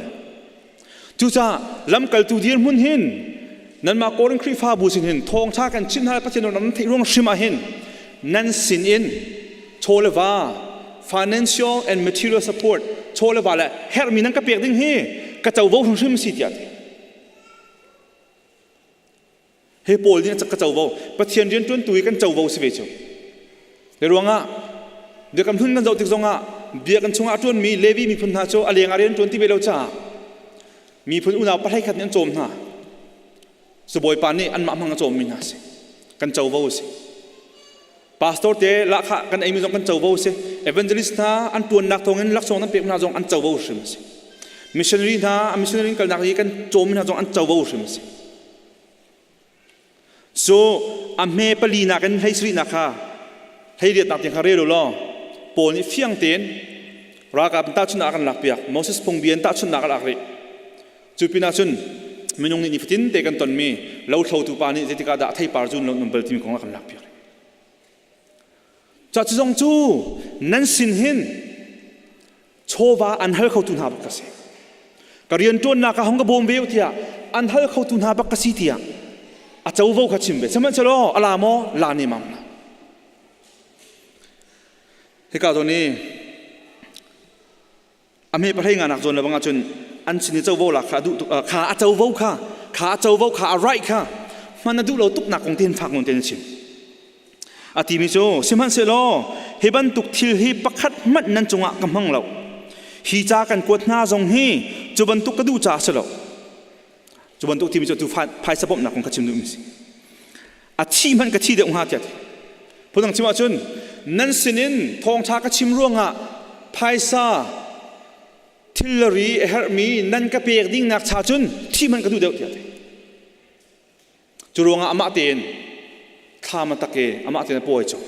Cucaah lamkaltu dirhmun hin nanmah Korin Khrihfabu sin hin thawngṭha kan chimh hna Pathian nan theih ruang hrim ah hin nan sin in chaw le va financial and material support chaw le va le herhmi nan ka pek ding hi ka covo hrimhrim si tiah ti. Hi pawl nih ka covo Pathian rianṭuantu hi kan covo si ve cu. Hi ruangah biakam hlun kan zoh tik zongah biakinn chungah a ṭuanmi Levi miphun hna cu a lengah rian ṭuan ti ve lo caah miphun unau pahlei khat nih an cawm hna. Cu Bawipa nih anmah hmang a cawmmi hna a si. Kan covo a si. Pastor te lahkhah kan eimi zong kan covo a si. Evangelist hna an ṭuannak thawngin laksawng nan pek hna zong an covo hrim a si. Missionary hna a missionary kalnak i kan cawmmi hna zong an covo hrim a si. So a hme pali nakin hlei sarihnak kha hleiriatnak tiang kha rel u law Paul nih fiang tein ralkap in tahchunhnak a kan lakpiak Moses phungbia in tahchunhnak a lak rih cu pinah cun minung nih nifatin te kan tonmi lothlotu pa nih zeitikah dah theipar zun lo nun bal timi kong a kan lakpiak rih Ca cu zong cu nan sin hin chawva an hal khotu hna bak ka si. Ka rianṭuannak ah hong ka bawm ve u tiah an hal khotu hna bak ka si tiah. A covo kha chim ve. Sihmanhsehlaw a la maw? La ne mang la. Hika zawn i a hme pahlei nga nak zawn le bang ahcun an sin i covo lak kha a duh tuk kha a covo kha kha a covo kha a right kha hman a duh lo tuk nak kong te hin fak nawn tein a chim. A timi cu sihmanhsehlaw hi bantuk thil hi pakhat hmanh nan cungah ka hmang lo. Hi ca kan kuat hna zong hi cu bantuk ka duh caah a si lo. Cu bantuk timi cu tu phaisa bawmhnak kong kha chim duhmi si. A thi hmanh ka thi deuh hnga tiah ti. Phundang chim ahcun nan sinin thawngṭha ka chim ruangah phaisa thilri a herhmi nan ka pek dingnak cha cun thi hmanh ka duh deuh tiah ti. Cu ruangah amah tein thlam a tak i amah tein a pawi cu.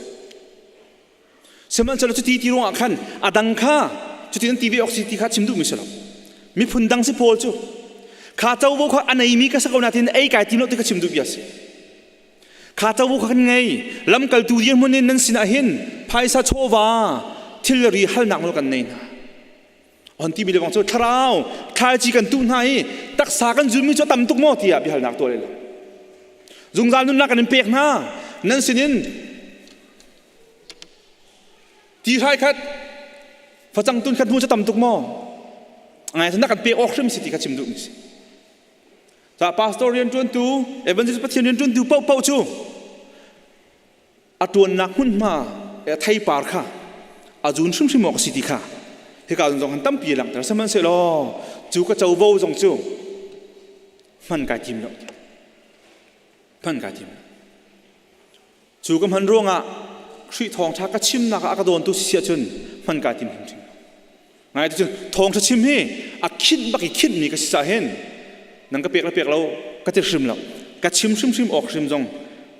Sihmanhsehlaw cuti ti ruangah khan a dang kha cuti nan ti ve awk si ti kha chim duhmi si lo. Miphun dang si pawl cu kha covo kha a neimi ka si ko nain ei kai tim lo ti kha chim duh bia si. Kha covo kha kan ngei. Lamkaltu dirhmun in nan sinah hin phaisa chawva thilri halnak nawl kan nei hna. On timi le bang cu thlarau thlaici kan tuh hna i taksa kan zulmi cu a tam tuk maw tiah biahalnak tuah le lo. Zungzal nunnak kan in pek hna. Nan sinin ti hrai khat facang tun khat hmu cu tam tuk maw? Ngai na kan pek awk hrim si ti kha chim duhmi si. Ca pastor rian ṭuantu, evangelist Pathian rian ṭuantu paohpaoh cu a ṭuannak hmunhma a theipar kha a zun hrimhrim awk a si ti kha hika zong han tampi a langhter sihmanhsehlaw cu ka covo zong cu hman kai tim lo hman kai tim cu ka hman ruangah Khrih thawngṭha ka chimnak ah a ka dawntu si ahcun hman kai tim hrimhrim Ngai cu thawngṭha chim hi a khinh bak i khinhmi ka si cah hin nang ka pek le pek lo ka ti hrim lo ka chim hrimhrim awk hrim zong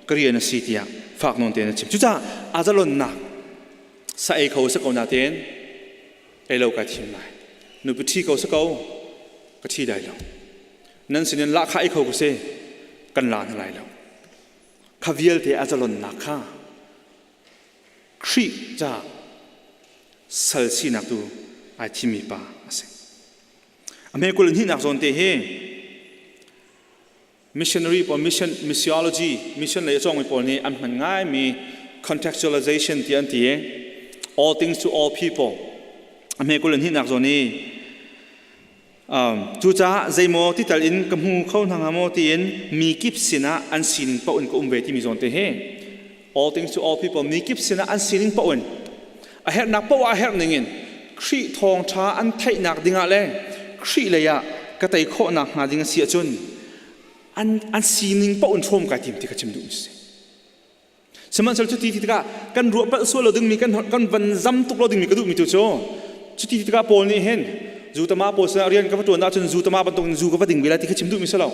ka rian a si tiah fak nawn tein a chim cucaah a zalonnak sa ei kho si ko natein ei lo kai thim lai nupi ṭhi ko si ko ka ṭhi lai lo nan sinin lahkhah ei kho ka si kan la hna lai lo kha vialte a zalonnak kha Khrih ca sal sinak tu ai thimmi pa a si. A hme kul hnihnak zawn te hi missionary pawl mission missiology mission lei a cawngmi pawl nih an hman ngaimi contextualization ti an ti i all things to all people a hme kul hnihnak zawn i Cucaah zeimaw ti tal in ka hmu kho hna hnga maw tiin mi kip sinah an sining paoh in ka um ve timi zawn te hi all things to all people mi kip sinah an sining paoh in a herhnak paoh ah a herh ningin Khrih thawngṭha an theihnak dingah le Khrih lei ah ka tei khawhnak hnga ding a si ahcun an an sining paoh in hrawm kai tim ti ka chim duh mi si. Sihmanhsehlaw cuti ti tikah kan ruah palh sual lo dingmi kan kan van zam tuk lo dingmi ka duhmi tu cu cuti ti tikah Paul nih hin zu tama pawl sinah rian ka va ṭuan ahcun zu tama bantukin zu ka va ding ve lai ti kha chim duhmi si lo.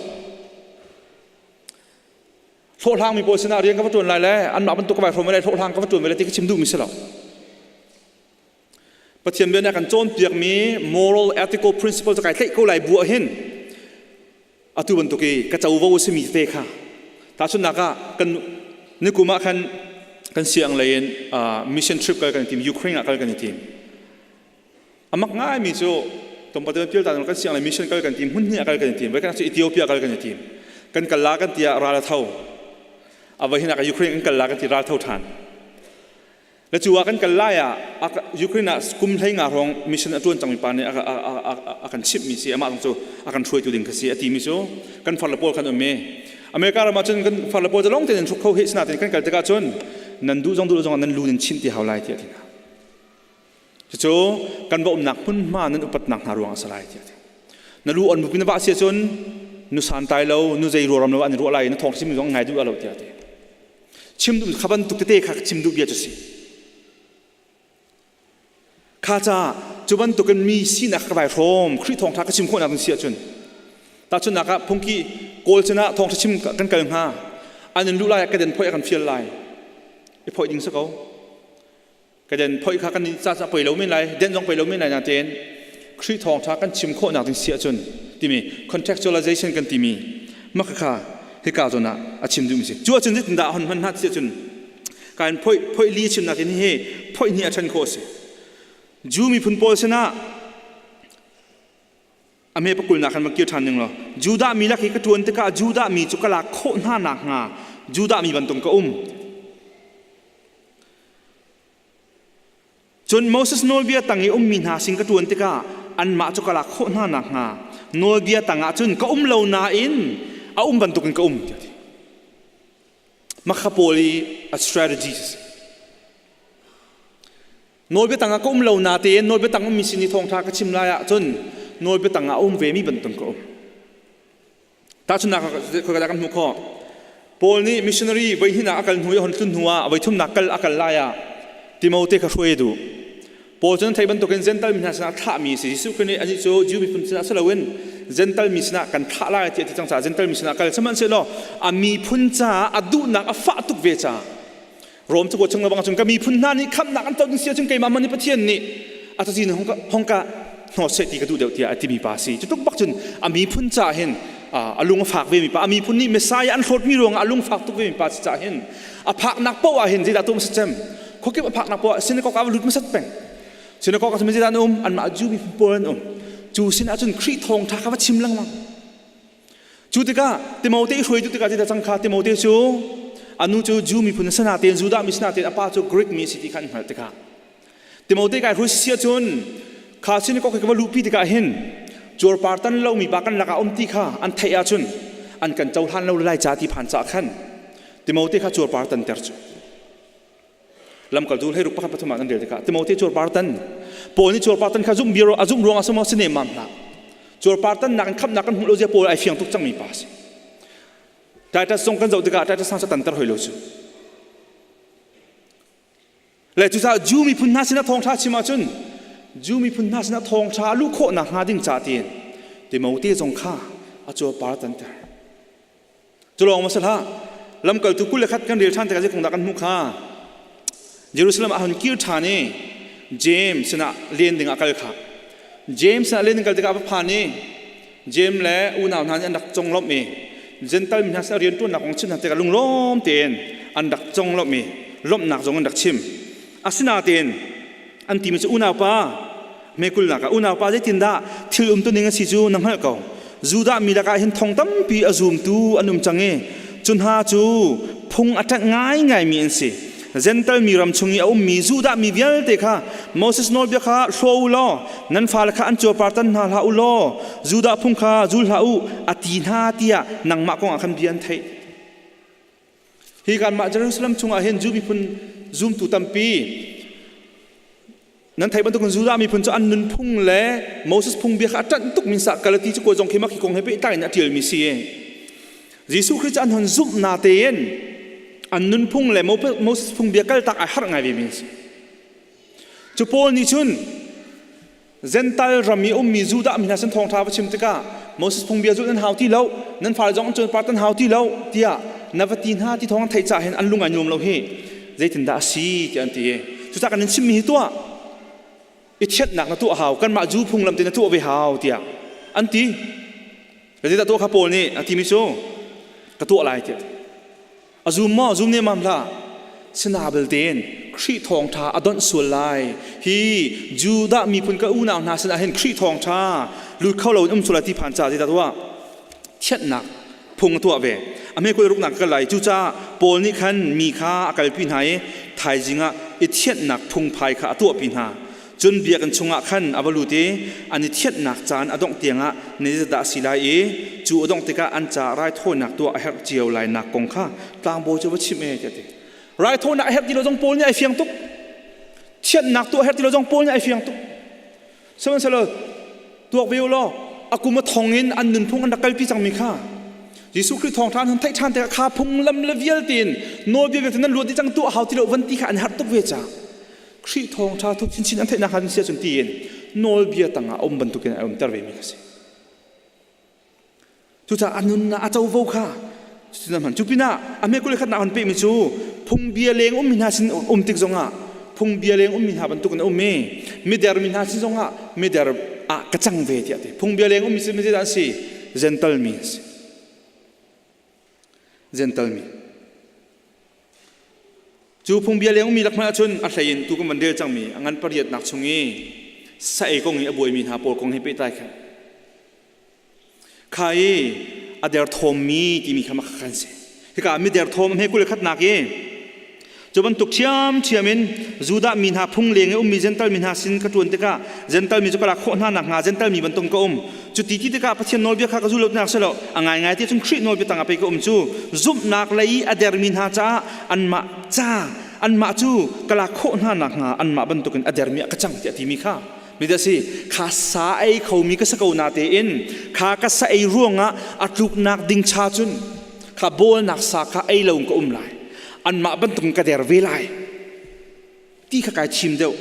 Hlawhhlangmi pawl sinah rian ka va ṭuan lai le anmah bantuk ka vai hrawm ve lai hlawhhlang ka va ṭuan ve lai ti kha chim duhmi si lo. Pathian bia nih a kan cawnpiakmi moral ethical principle cu kai tlaih ko lai bu ah hin atu bantuk i ka covo a simi tete kha tahchunhnak ah kan nikum ah khan kan siang lei in mission trip kal kan i tim Ukraine ah kal kan i tim amak ngaimi cu tompate pial ta kan siang lei mission kal kan tim hmun hnih ah kal kan i tim voi kan cu Ethiopia kal kan i tim kan kal la kan tiah ral a tho a voi hin ah Ukraine kan kal la kan ti ral tho than Le cu ah kan kal lai ah Ukraine ah kum hlei nga hrawng mission a ṭuan cangmi pa nih a kan chimhmi si amah zong cu a kan hruaitu ding kha si a timi cu kan farle pawl khan um i America ram ah cun kan farle pawl cu lawng tein hruk kho he sinain kan kal tikah cun nan duh zong duh zong nan lu nan chinh ti hau lai tiah a ti hna. Cucu kan va umnak hmunhma nan upatnak hna ruang a si lai tiah a ti. Na lu on bupi na vah si ahcun nu santlai lo nu zei ruaram lo an i ruah lai na thawng chimmi zong ngai duh lo tiah a ti. Chim duh kha bantuk tete kha chim duh bia cu si. Kha ca cu bantukin mi sinak ka vai hrawm Khrih thawngṭha ka chim khawhnak ding si ahcun tahchunhnak ah phungki kawl sinah thawngṭha chim kan kal hnga an in luh lai ah ka den phoih a kan fial lai i phoih ding si ko Ka den phoih kha kan ca ca poi lo men lai, den zong poi lo men lai natein Khrih thawngṭha kan chim khawhnak ding si ahcun timi contextualization kan timi mah kha hika zawn ah a chim duhmi si. Cu ahcun zeitindah hon hman hna ti ahcun kain phoih phoih li chimnak in hi phoih hnih a ṭhen khawh a si. Jew miphun pawl sinah. A hme pakulnak khan va kir ṭhan ning law Judah mi lak i ka ṭuan tikah Judah mi cu ka lak khawh hna nakhnga Judah mi bantuk ka um. Cun Moses nawlbia tang i ummi hna sin ka ṭuan tikah anmah cu ka lak khawh hna nakhnga nawlbia tangah cun ka um lo nain a um bantukin ka um tiah a ti. Makha pawl i a strategy a si. Nawlbia tangah ka um lo natein nawlbia tang ummi sin i thawngṭha ka chim lai ahcun nawlbia tangah a um vemi bantuk ka um. Tahchunhnak ah kan hmuh khawh. Paul nih missionary voi hnih a kal hnu i a hon tlun hnu ah voi thumnak kal a kal lai ah Timote kha hruai a duh. Paul cu nan theih bantukin Gentile mi hna sinah thlahmi a si. Jesuh Khrih nih anih cu Jew miphun sinah si loin Gentile mi sinah kan thlah lai tiah a ti cang caah Gentile mi sinah kal. Sihmanhsehlaw a miphun caah a duhnak a fah tuk ve caah Rom cakuat chung lebang cun ka miphun hna nih khamhnak an co ding si ahcun keimah man nih Pathian nih a cazin hong ka hong ka hnawt seh ti ka duh deuh tiah a timi pa a si. Cu tluk bak cun a miphun caah hin a lung a fak vemi pa a miphun nih Messiah an hlawtmi ruangah a lung fak tuk vemi pa si caah hin a phaknak paoh ah hin zeidah tuah hmasat cem khuakip a phaknak paoh ah synagogue ah va lut hmasat peng synagogue ah cun zeidah an um anmah Jew miphun pawl an um cu sin ah cun Khrih thawngṭha kha va chim lengmang Cu tikah Timote i hruaitu tikah zeidah cang kha Timote cu a nu cu Jew miphun a si natein Judah mi si natein a pa cu Greek mi a si ti kha an hngalh tikah Timote kai hruai si ahcun kha synagogue ka va luhpi tikah hin cuarpar tan lomi pa kan lakah um ti kha an theih ahcun an kan cohlan lo lai ca ti phan caah khan Timote kha cuarpar tanter cu Lamkaltu hleiruk pakhat pathum ah kan rel tikah Timote cuarpar tan Paul nih cuarpar tan kha zumh bia a zumh ruangah semaw si nemmam hlah cuarpar tannak in khamhnak kan hmuh lo zia Paul ai fiang tuk cangmi pa a si Titus zong kan zoh tikah Titus hna cu tanter hoi lo cu le cucaah Jew miphun hna sinah thawngṭha chim ahcun Jew miphun hna sinah thawngṭha a luh khawh nakhnga ding ca tiin Timote zong kha a cuarpar tanter Cu lawng ma si hlah. Lamkaltu 21 kan rel ṭhan tikah zei kong dah kan hmuh kha? Jerusalem ah hun kir ṭhan i James sinah len ding ah kal kha. James sinah len ding kal tikah a va phan i James le unau hna nih an rak conglawmh i Gentile mi hna sinah rianṭuannak kong chim hna tikah lunglawm tein an rak conglawmh i lawmhnak zong an rak chim. Asinain an timi cu unaupa mekulnak ah unaupa zeitindah thil umtuning a si cu na hngalh ko Judah mi lakah hin thong tampi a zumtu an um cang i cu hna cu phung a ṭanh ngaingaimi an si Gentle mi ram chung i a ummi Judah mi vialte kha Moses nawlbia kha hlaw u law nan fale kha an cuarpar tan hna hlah u law Judah phung kha zul hlah u a ti hna tiah nangmah kong ah khan bia an theih Hi kanmah Jerusalem chungah hin Jew miphun zumtu tampi nan theih bantukin Judah miphun cu an nunphung le Moses phung bia kha a ṭanh tuk min sa Galati cu kawi zong khi mak hi kong he pehtlai in a ṭialmi si. Jesuh Khrih cu an hon zumh na tein an nunphung le Moses phung bia kaltak ai harh ngai ve mi si. Cu Paul nih cun Gentile ram i ummi Judah mi hna sin thawngṭha va chim tikah Moses phungbia zulh nan hau ti lo, nan fale zong an cuanpar tan hau ti lo tiah na va ti hna ti thawng an theih caah hin an lung ai nuam lo hi zeitindah a si tiah an ti i cucaah kan in chimmi hi tuah i thianhnak na tuah hau kanmah Jew phunglam te na tuah ve hau tiah an ti zeidah tuah kha Paul nih a timi cu ka tuah lai tiah A zum maw? Zum nemam hlah. Sina belte in Khrih thawngṭha a donh sual lai. Hi Judah miphun ka unau hna sinah hin Khrih thawngṭha lut kho loin um sual lai ti phan ca zeidah tuah? Thianhnak phung a tuah ve. A hme kul ruknak ka lai. Cucaah Paul nih khan mi kha a kalpi hna i thaizing ah i thianhnak phungphai kha a tuahpi hna. Cun biakinn chungah khan a va lut i an i thianhnak caan a dongh tiangah ni zeidah a si lai i cu a dongh tikah an caah raithawinak tuah a herh cio lainak kong kha tlangbawi cu va chim e tiah a ti. Raithawinak a herh ti lo zong Paul nih ai fiang tuk. Thianhnak tuah a herh ti lo zong Paul nih ai fiang tuk. Sihmanhsehlaw tuak ve u law a kum a thong in an nunphung an rak kalpi cangmi kha Jesuh Khrih thawngṭha an hun theih ṭhan tikah kha phunglam le vialte in nawlbia vialte nan luat dih cang tuah hau ti lo van ti kha an herh tuk ve caah Khrih thawngṭha thuk chinchin an theihnak hnga si ahcun tiin nawlbia tangah a um bantukin a umter vemi kha si. Cucaah a nunnak a covo kha cutin a hman. Cu pinah a hme 21 nak han pehmi cu phungbia leng ummi hna sin um tik zongah phungbia leng ummi hna bantukin a um i mider mi hna sin zongah mider ah ka cang ve tiah a ti. Phungbia leng ummi si zeidah an si? Gentle mi an si. Gentle mi. Cu phungbia leng ummi lak hmanh ahcun a hlei in tu kan van rel cangmi a ngan pariatnak chung i sa ei kong i a buaimi hna pawl kong he pehtlai khan. Kha i a derthawmmi timi kha mah kan si. Hika mi derthawm hme 21 nak i cu bantuk ṭhiamṭhiam in Judah mi hna phung leng i ummi Jentail mi hna sin ka ṭuan tikah Jentail mi cu ka lak khawh hna nakhnga Jentail mi bantuk ka um. Cu ti ti tikah Pathian nawlbia kha ka zul lo tinak si lo. A ngaingai ti cun Khrih nawlbia tangah pei ka um cu zumhnak lei i a dermi hna caah anmah ca anmah cu ka lak khawh hna nakhnga anmah bantukin a dermi ah ka cang tiah timi kha mi dah si kha sa ei khomi ka sa ko na tein kha ka sa ei ruangah a tluknak ding cha cun kha bawlnak sa kha ei lo in ka um lai anmah bantukin ka der ve lai ti kha kai chim deuh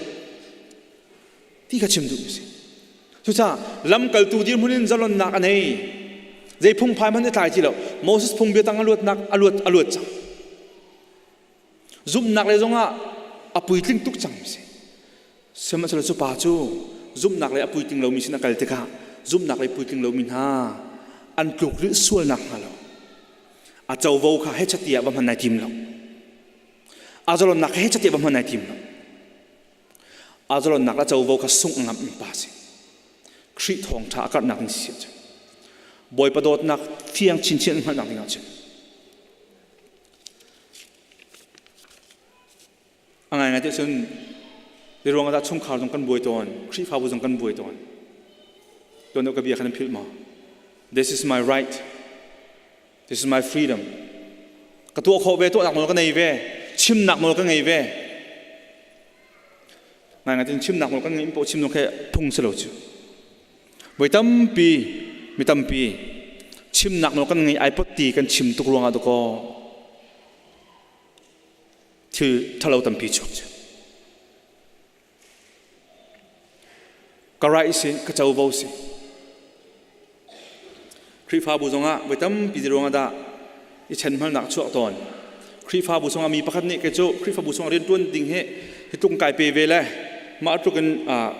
ti kha chim duh mi si cucaah lamkaltu dirhmun in zalonnak a nei zei phungphai hmanh i tlai ti lo Moses phungbia tang a luatnak a luat a luat cang zumhnak le zongah a puitling tuk cang mi si Sihmanhsehlaw cu pa cu zumhnak lei a puitling lomi sin a kal tikah zumhnak lei puitling lomi hna an tlukrilh sual nakhnga lo a covo kha hechat tiah va hman ai tim lo. A zalonnak kha hechat tiah va hman ai tim lo. A zalonnak le covo kha sungh ngamh mi pa si. Khrih thawngṭha a karhnak ding si ahcun Bawipa dawtnak fiang chinchin an hngalhnak ding ahcun A ngaingai ti cun hi ruang ah dah chungkhar zong kan buai tawn, Khrihfabu zong kan buai tawn. Tuan deuh ka bia kha nan philh maw? This is my right. This is my freedom. Ka tuah khawh ve, tuahnak nawl ka nei ve, chimnak nawl ka ngei ve. Ngaingai tin chimnak nawl kan ngeih paoh chim nawl khi phung si lo cu. Voi tampi, mi tampi chimnak nawl kan ngei ai pot ti kan chim tuk ruangah dakaw thil ṭhalo tampi chuak cu. Ka right si, ka covo si. Khrihfabu zongah voi tampi ruangah dah i ṭhenhmalnak chuak tawn. Khrihfabu chungah mi pakhat nih kei cu Khrihfabu chungah rianṭuan ding hi hi tluk kai pe ve le mah tluk in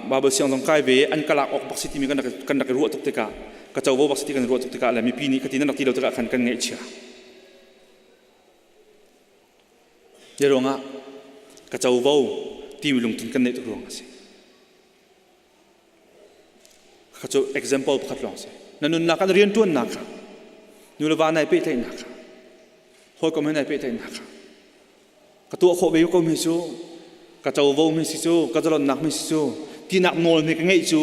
Bible siang zong kai ve an ka lak awk bak si timi kan rak kan rak i ruah tuk tikah ka covo bak si ti kan ruah tuk tikah le mipi nih khati nan rak ti lo tikah khan kan ngaihchia. Hi ruangah ka covo timi lungthin kan neih tuk ruang a si. Kha cu example pakhat lawng si. Na nunnak ah na rianṭuannak kha, nu le va nai pehtlaihnak kha, hawikom he nai pehtlaihnak kha, ka tuah khawh ve ko mi cu, ka covo mi si cu, ka zalonnak mi si cu, tinak nawl mi ka ngeih cu,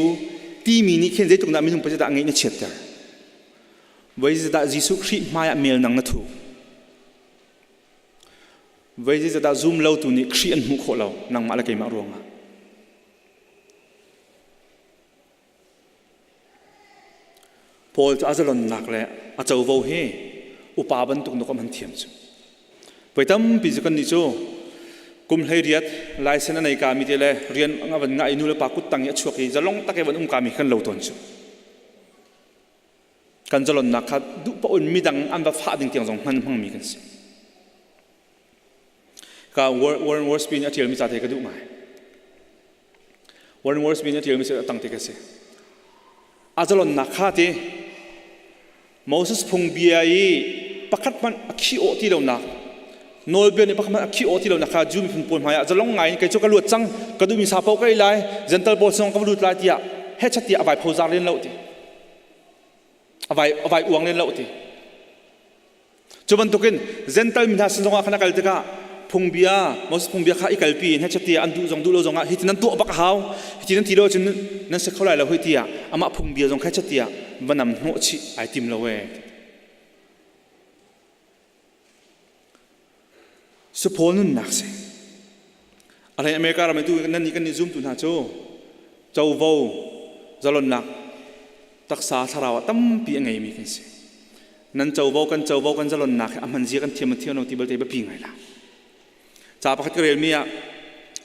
timi nih khin zeitluk dah minung pa dah ngeih na chiatter. Voi dah Jesuh Khrih hmai ah mel nang na thu. Voi zeidah zum lotu nih Khrih an hmuh khawh lo nangmah le keimah ruangah. Paul cu a zalonnak le a covo hi upa bantuk nuk an thiam cu. Voi tampi cu kannih cu kum 18 license a nei ka mi te le rian a van ngah i nu le pa kut tang i a chuak i zalong tak i van um ka mi kan lo tawn cu. Kan zalonnak kha duh paoh in midang an va fah ding tiang zong hman hmangmi kan si. Ka Warren Wiersbe nih a ṭialmi ca te ka duh ngai. Warren Wiersbe nih a ṭialmi cu a tang te ka si. A zalonnak kha ti Moses phungbia i pakhat hmanh a khi awh ti lonak nawlbia nih pakhat hmanh a khi awh ti lonak kha Jew miphun pawl hmaiah zalong ngai in kei cu ka luat cang ka duhmi sa paoh ka ei lai Gentile pawl song ka va lut lai tiah hechat tiah a vai phozar len lo ti a vai a vai uang len lo ti cu bantukin Gentile mi hna sin zongah khan a kal tikah phungbia Moses phungbia kha i kalpi in hechat tiah an duh zong duh lo zongah hitin nan tuah bak a hau hitin nan ti lo cun nan si kho lai lo hoi tiah amah phungbia zong kha hechat tiah va nam hnawh chih ai tim lo ee Suphaw nunnak si. A hlei America ram tu nan nih kan nih zumtu hna cu covo zalonnak taksa thlarau ah tampi a ngeimi kan si. Nan covo kan covo kan zalonnak hi a hman zia kan thiam thiam lo ti belte biapi ngai la. Ca pakhat ka relmi ah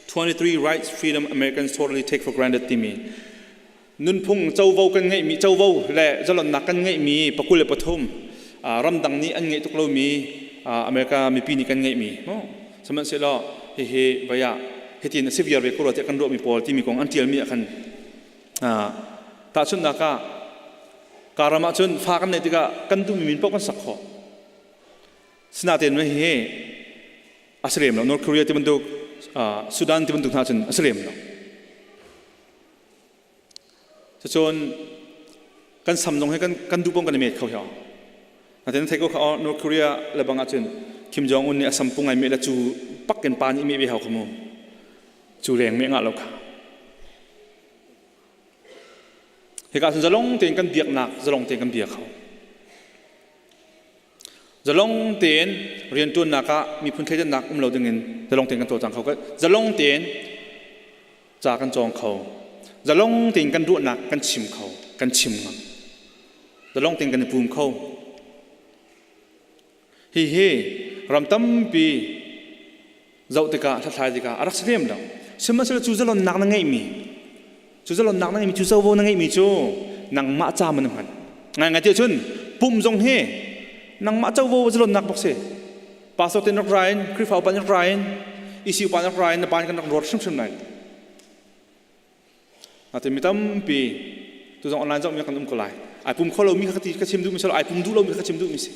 23 rights freedom Americans totally take for granted timi nunphung covo kan ngeihmi covo le zalonnak kan ngeihmi 23 ramdang nih an ngeih tuk lomi America mipi nih kan ngeihmi sihmanhsehlaw hihi vei ah hitin a si viar ve ko rua tiah kan ruahmi pawl timi kong an ṭialmi ah khan tahchunhnak ah ka ram ah cun fa kan neih tikah kan duhmi min paoh kan sak khawh sinain hihi a si lem lo North Korea ti bantuk Sudan ti bantuk hna cun a si lem lo Cucun Kan sam zong hi kan kan duh pong kan i met kho hiau. Natin thei ko kha oh North Korea le bang ahcun Kim Jong Un nih a sam pung ai meh le cu pak in pa nih meh ve hau kha mu. Cu leng meh ngah lo kha. Hika cun zalong tein kan biaknak zalong tein kan bia kho. Zalong tein rianṭuannak ah miphun thleidannak um lo dingin zalong tein kan cawlcang kho. Zalong tein ca kan cawng kho. Zalong tein kan ruahnak kan chim kho, kan chim ngam. Zalong tein kan i pum kho. Hihi ram tampi zoh tikah hlathlai tikah a rak si lem lo. Sihmanhsehlaw cu zalonnak na ngeihmi, cu zalonnak na ngeihmi, cu covo na ngeihmi cu nangmah ca man hman. Ngaingai ti ahcun pumh zong hi nangmah covo zalonnak bak si. Pastor te rak ra in, Khrihfa upa rak ra in, EC upa rak ra in na pa kan rak ruat hrimhrim lai. Ate mi tampi tu zong online zong mi kan um ko lai. Ai pum kho lo mi kha ka chim duh mi si lo, ai pum duh lo mi kha ka chim duh mi si.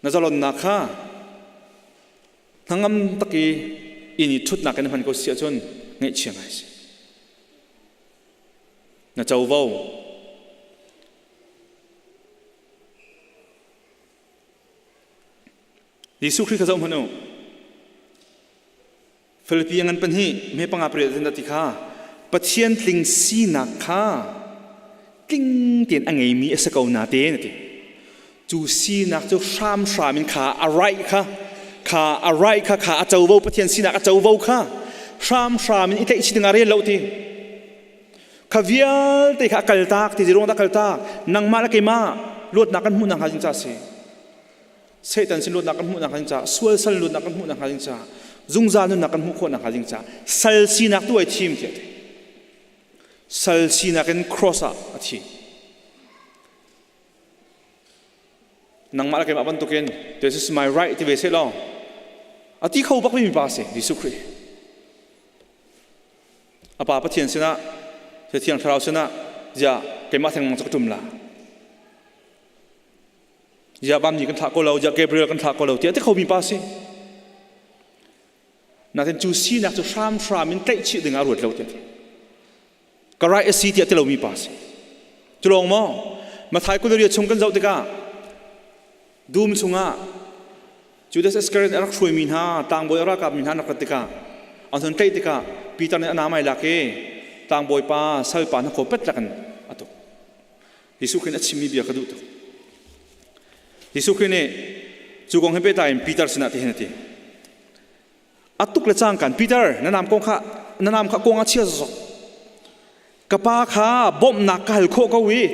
Na zalonnak kha hnangam tak i inn i ṭhutnak in hman ko si ahcun ngaihchia ngai si. Na covo Jesuh Khrih kha zoh hmanh u. Filipi ngan pahnih me panga pariat in ti kha Pathian tling sinak kha tling tein a ngeimi a si ko na te na ti. Cu sinak cu hramhram in kha a right kha kha a right kha kha a covo Pathian sinak a covo kha hramhram in i tlaih chih ding ah rel lo ti. Kha vialte kha a kaltak ti ruang dah kaltak nangmah le keimah luatnak kan hmuh nakhnga ding ca si. Satan sin luatnak kan hmuh nakhnga ding caah sual sal luatnak kan hmuh nakhnga ding caah zungzal nunnak kan hmuh khawh nakhnga ding caah sal sinak tu ai thim tiah ti. Sal sinak in cross ah a thi. Nangmah le keimah bantukin this is my right ti ve seh law a ti kho bak mi pa si Jesuh Khrih. A pa Pathian sinah Thiang Thlarau sinah zia keimah thengmang cu ka ṭum la. Ziah vanmi kan thlah ko lo, ziah Gabriel kan thlah ko lo tiah ti khomi pa si. Natin cu sinak cu hramhram in tlaihchih ding ah ruat lo tiah ti. Ka right a si tiah ti lomi pa si. Cu lawng maw? Mathai kularia chung kan zoh tikah dum chungah Judas Iscariot a rak hruaimi hna tlangbawi a ralkap mi hna an rak rat tikah an hun tlaih tikah Peter nih a nam ai lak i tlangbawi pa salpa hna khaw pet lakin a tuk. Jesuh Khrih nih a chimmi bia ka duh tuk. Jesuh Khrih nih cu kong he pehtlai in Peter sinah tihin a ti. A tuk le cangkan Peter na nam kong kha na nam kha kong a chia zok. Ka pa kha bawmhnak ka hal khawh ko i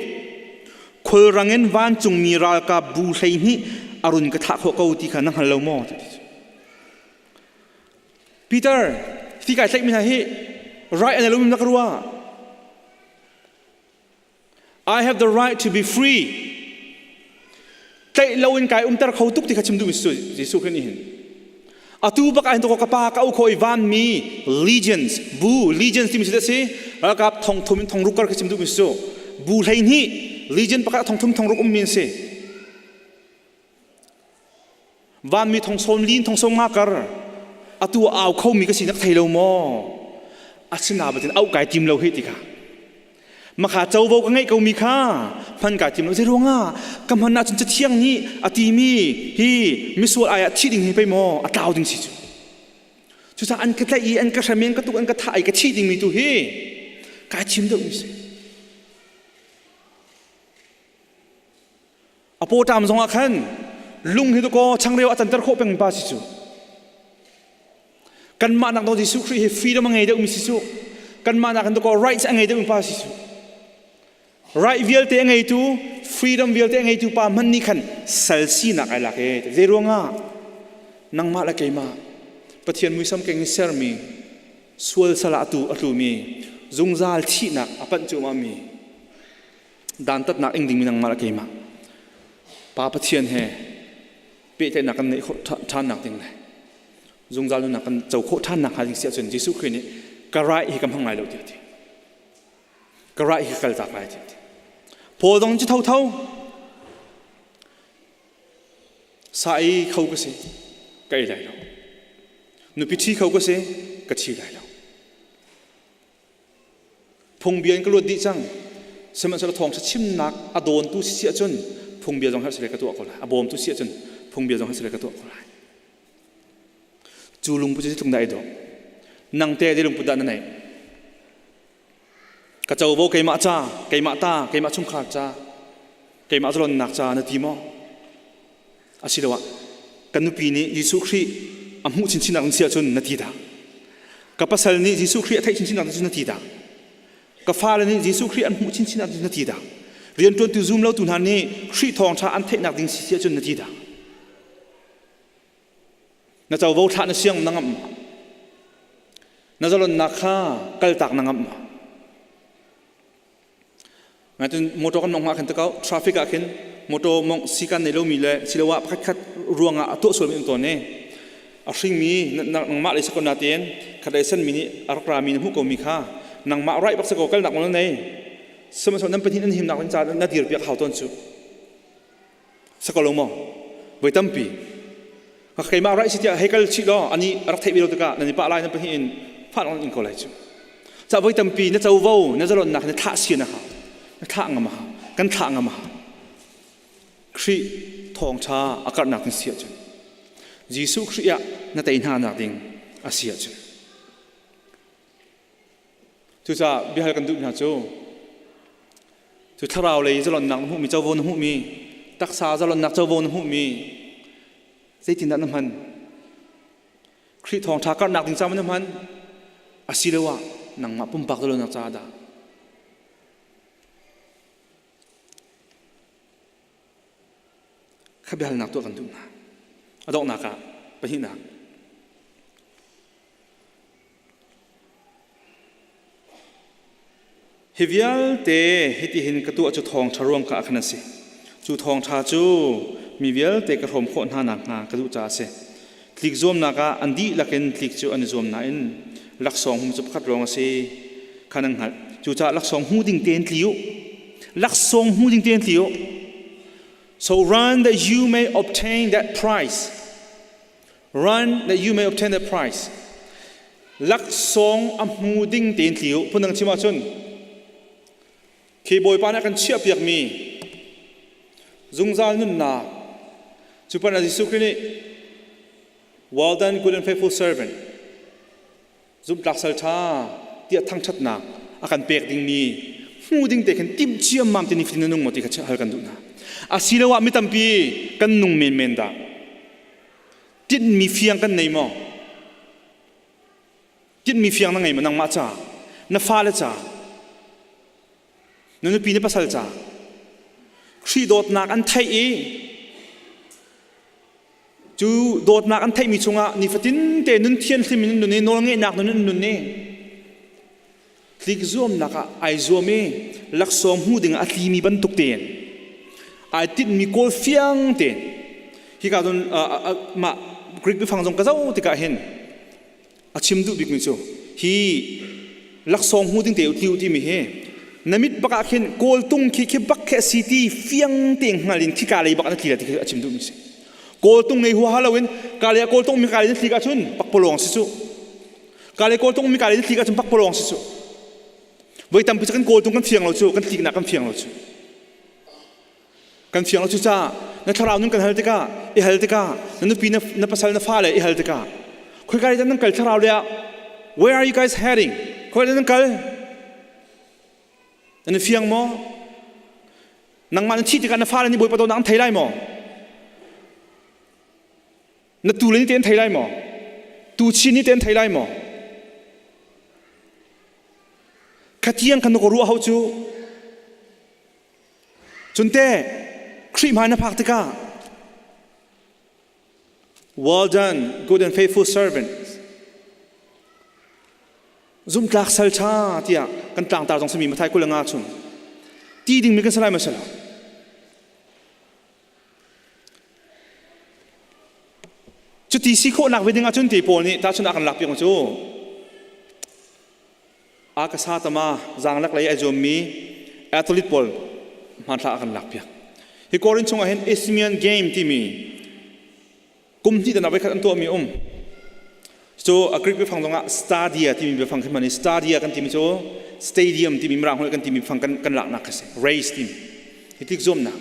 khulrang in vancungmi ralkap bu 12 a run ka thlah khawh ko ti kha na hngal lo maw? Peter, ti kai tlaihmi hna hi right an lo na ka ruah. I have the right to be free. Tlaih loin kai umter kho tuk ti kha chim duhmi cu Jesuh Khrih nih hin. Atu bak ah hin ka pa ka au kho i vanmi legions bu legions timi si si ralkap thong thum in thong ruk kar kha chim duhmi cu bu 12 legion pakhat thong thum thong ruk ummi an si. Vanmi thong sawm lin thong sawm nga kar atu au khomi ka sinak thei lo maw? Asina batin auh kai tim lo hi ti kha. Makha covo ka ngeih komi kha hman kai tim lo zei ruangah ka hman ahcun cathiang nih a timi hi misual ai ah thih ding hi pei maw a tlau ding si cu. Cucaah an ka tlaih i an ka hrem i an ka tuk an ka thah i ka thih dingmi tu hi kai thim deuhmi si. A pawṭam zongah khan lung hi dakaw changreu a canter khawh peng pa si cu. Kanmah nak dawh Jesuh Khrih hi freedom a ngei deuhmi si cu. Kanmah nak in dakaw rights a ngei deuhmi pa si cu. Right vialte a ngeitu, freedom vialte a ngeitu pa hmanh nih khan sal sinak ai lak e. Zei ruangah nangmah le keimah Pathian muisam keng i sermi sual sal ah atu a tlumi zungzal thihnak a panh cuahmah mi dantatnak ing dingmi nangmah le keimah Pa Pathian he pehtlaihnak kan neih khawh ṭhannak ding le zungzal nunnak kan co khawh ṭhannak hnga ding si ahcun Jesuh Khrih nih ka rai hi ka hmang lai lo tiah a ti. Ka rai hi ka kaltak lai tiah a ti. Paul dong cu thotho sa ei kho ka si ka ei lai lo. Nupi ṭhi kho ka si ka ṭhi lai lo. Phungbia in ka luat dih cang. Sihmanhsehlaw thawngṭha chimnak a dawntu si si ahcun phungbia zong herh sile ka tuah ko lai. A bawmtu si ahcun phungbia zong herh sile ka tuah ko lai. Cu lungput cu zeitluk dah ai dawh. Nang te zei lungput dah na neih? Ka covo keimah ca, keimah ta, keimah chungkhar ca, keimah zalonnak ca na ti maw? Asiloah kan nupi nih Jesuh Khrih a hmuh chinchin nak si ahcun na ti dah? Ka pasal nih Jesuh Khrih a theih chinchin nak na ti dah? Ka fale nih Jesuh Khrih an hmuh chinchin nak na ti dah? Rianṭuantu zum lotu hna nih Khrih thawngṭha an theihnak ding si ahcun na ti dah? Na covo thlah na siang na ngamh ma? Na zalonnak kha kaltak na ngamh ma? Ngaitun motor kan mong ah khin takau traffic ah khin motor mong sikan nei lomi le siloah pakhat khat ruangah a tuah sualmi um tawn ne. A hringmi nangmah le sakon natein khat le senmi nih a rak rami na hmuh komi kha nangmah right bak sako kalnak nawl nei. Sihmanhsehlaw nan pahnih nan himnak ding caah na dir piak hau tawn cu. Sako lo maw? Voi tampi. Keimah right si tiah hei kal chih law ani a rak theih ve lo tikah nan i pah lai nan pahnih in fah lang in ko lai cu. Ca voi tampi na covo na zalonnak na thlah sian a hau. Na thlah ngam a hau. Kan thlah ngam a hau. Khrih thawngṭha a karhnak ding si ahcun Jesuh Khrih ah na tei hna nak ding a si ahcun Cucaah biahal kan duh hna cu cu thlarau lei zalonnak na hmuhmi covo na hmuhmi taksa zalonnak covo na hmuhmi zeitindah na hman Khrih thawngṭha karhnak ding caah na hman asiloah nangmah pumpak zalonnak caah dah Kha biahalnak tuah kan duh hna. A donghnak ah pahnihnak. Hi vialte hitihin ka tuah cu thawngṭha ruang kha khan a si. Cu thawngṭha cu mi vialte ka hrawm khawh hna nakhnga ka duh caah a si. Tlik zuamnak ah an dihlak in tlik cu an i zuam nain laksawng hum cu pakhat lawng a si kha nan hngalh. Cucaah laksawng hmu ding tein tli u. Laksawng hmu ding tein tli u. So run that you may obtain that prize. Run that you may obtain that prize. Laksawng a hmu ding tein tli u. Phundang chim ahcun khi Bawipa nih a kan chiahpiakmi zungzal nunnak cu pan ah Jesuh Khrih nih well done good and faithful servant zumhtlak sal ṭha tiah thangṭhatnak a kan pek dingmi hmu ding te khin timh ciammam te nifatin na nung maw ti kha hal kan duh hna asiloah mi tampi kan nung menmen dah tinhmi fiang kan nei maw tinhmi fiang na ngei maw nangmah ca na fale ca na nupi na pasal ca Khrih dawtnak an theih i Cu dawtnak an theihmi chungah nifatin te nun thianhlim in nun i nawlngeihnak nun in nun i tlik zuamnak ah ai zuam i laksawng hmu ding ah a tlimi bantuk tein ai tinhmi kawl fiang tein hika cun mah Greek biafang zong ka zoh tikah hin A chim duh bikmi cu hi laksawng hmu ding te u tli u timi hi na mit bak ah khin kawltung khi khi bak khi a si ti fiang tein hngal in khika lei bak na tli la ti khi a chim duhmi si. Kawltung ngei huaha loin ka lei ah kawltung mi ka lei na tlik ahcun pakpalawng si cu. Ka lei kawltung mi ka lei na tlik ahcun pakpalawng si cu. Voi tampi cu kan kawltung kan fiang lo cu kan tliknak kan fiang lo cu. Kan fiang lo cucaah na thlarau nun kan hal tikah i hal tikah na nupi na, na pasal na fale i hal tikah khoika lei nan kal thlarau lei ah where are you guys heading khoi nan kal nan fiang maw nangmah na thih tikah na fale nih Bawipa dawtnak an thei lai maw na tu le nih te an thei lai maw tu chin nih te an thei lai maw khatiang kan na ko ruah hau cu Cun teh Khrih hmai na phak tikah Well done, good and faithful servant. Zumtlak sal ṭha tiah kan tlangtar zong simi Mathai 25 chung ti dingmi kan si lai maw si lo? Cuti si khawhnak ve ding ahcun ti Paul nih tahchun a kan lak piak cu A ka sa tama zaanglek lei ai zuammi athlete pawl hmanthlak a kan lakpiak. Hi Korin chungah hin Isthmian Game timi kum hnih dan ah voikhat an tuahmi um. Cu a Greek biafang zongah stadia timi biafang khi hman i stadia kan timi cu stadium timi mirang holh kan timi biafang kan, kan laknak khi si race timi hi tlik zuamnak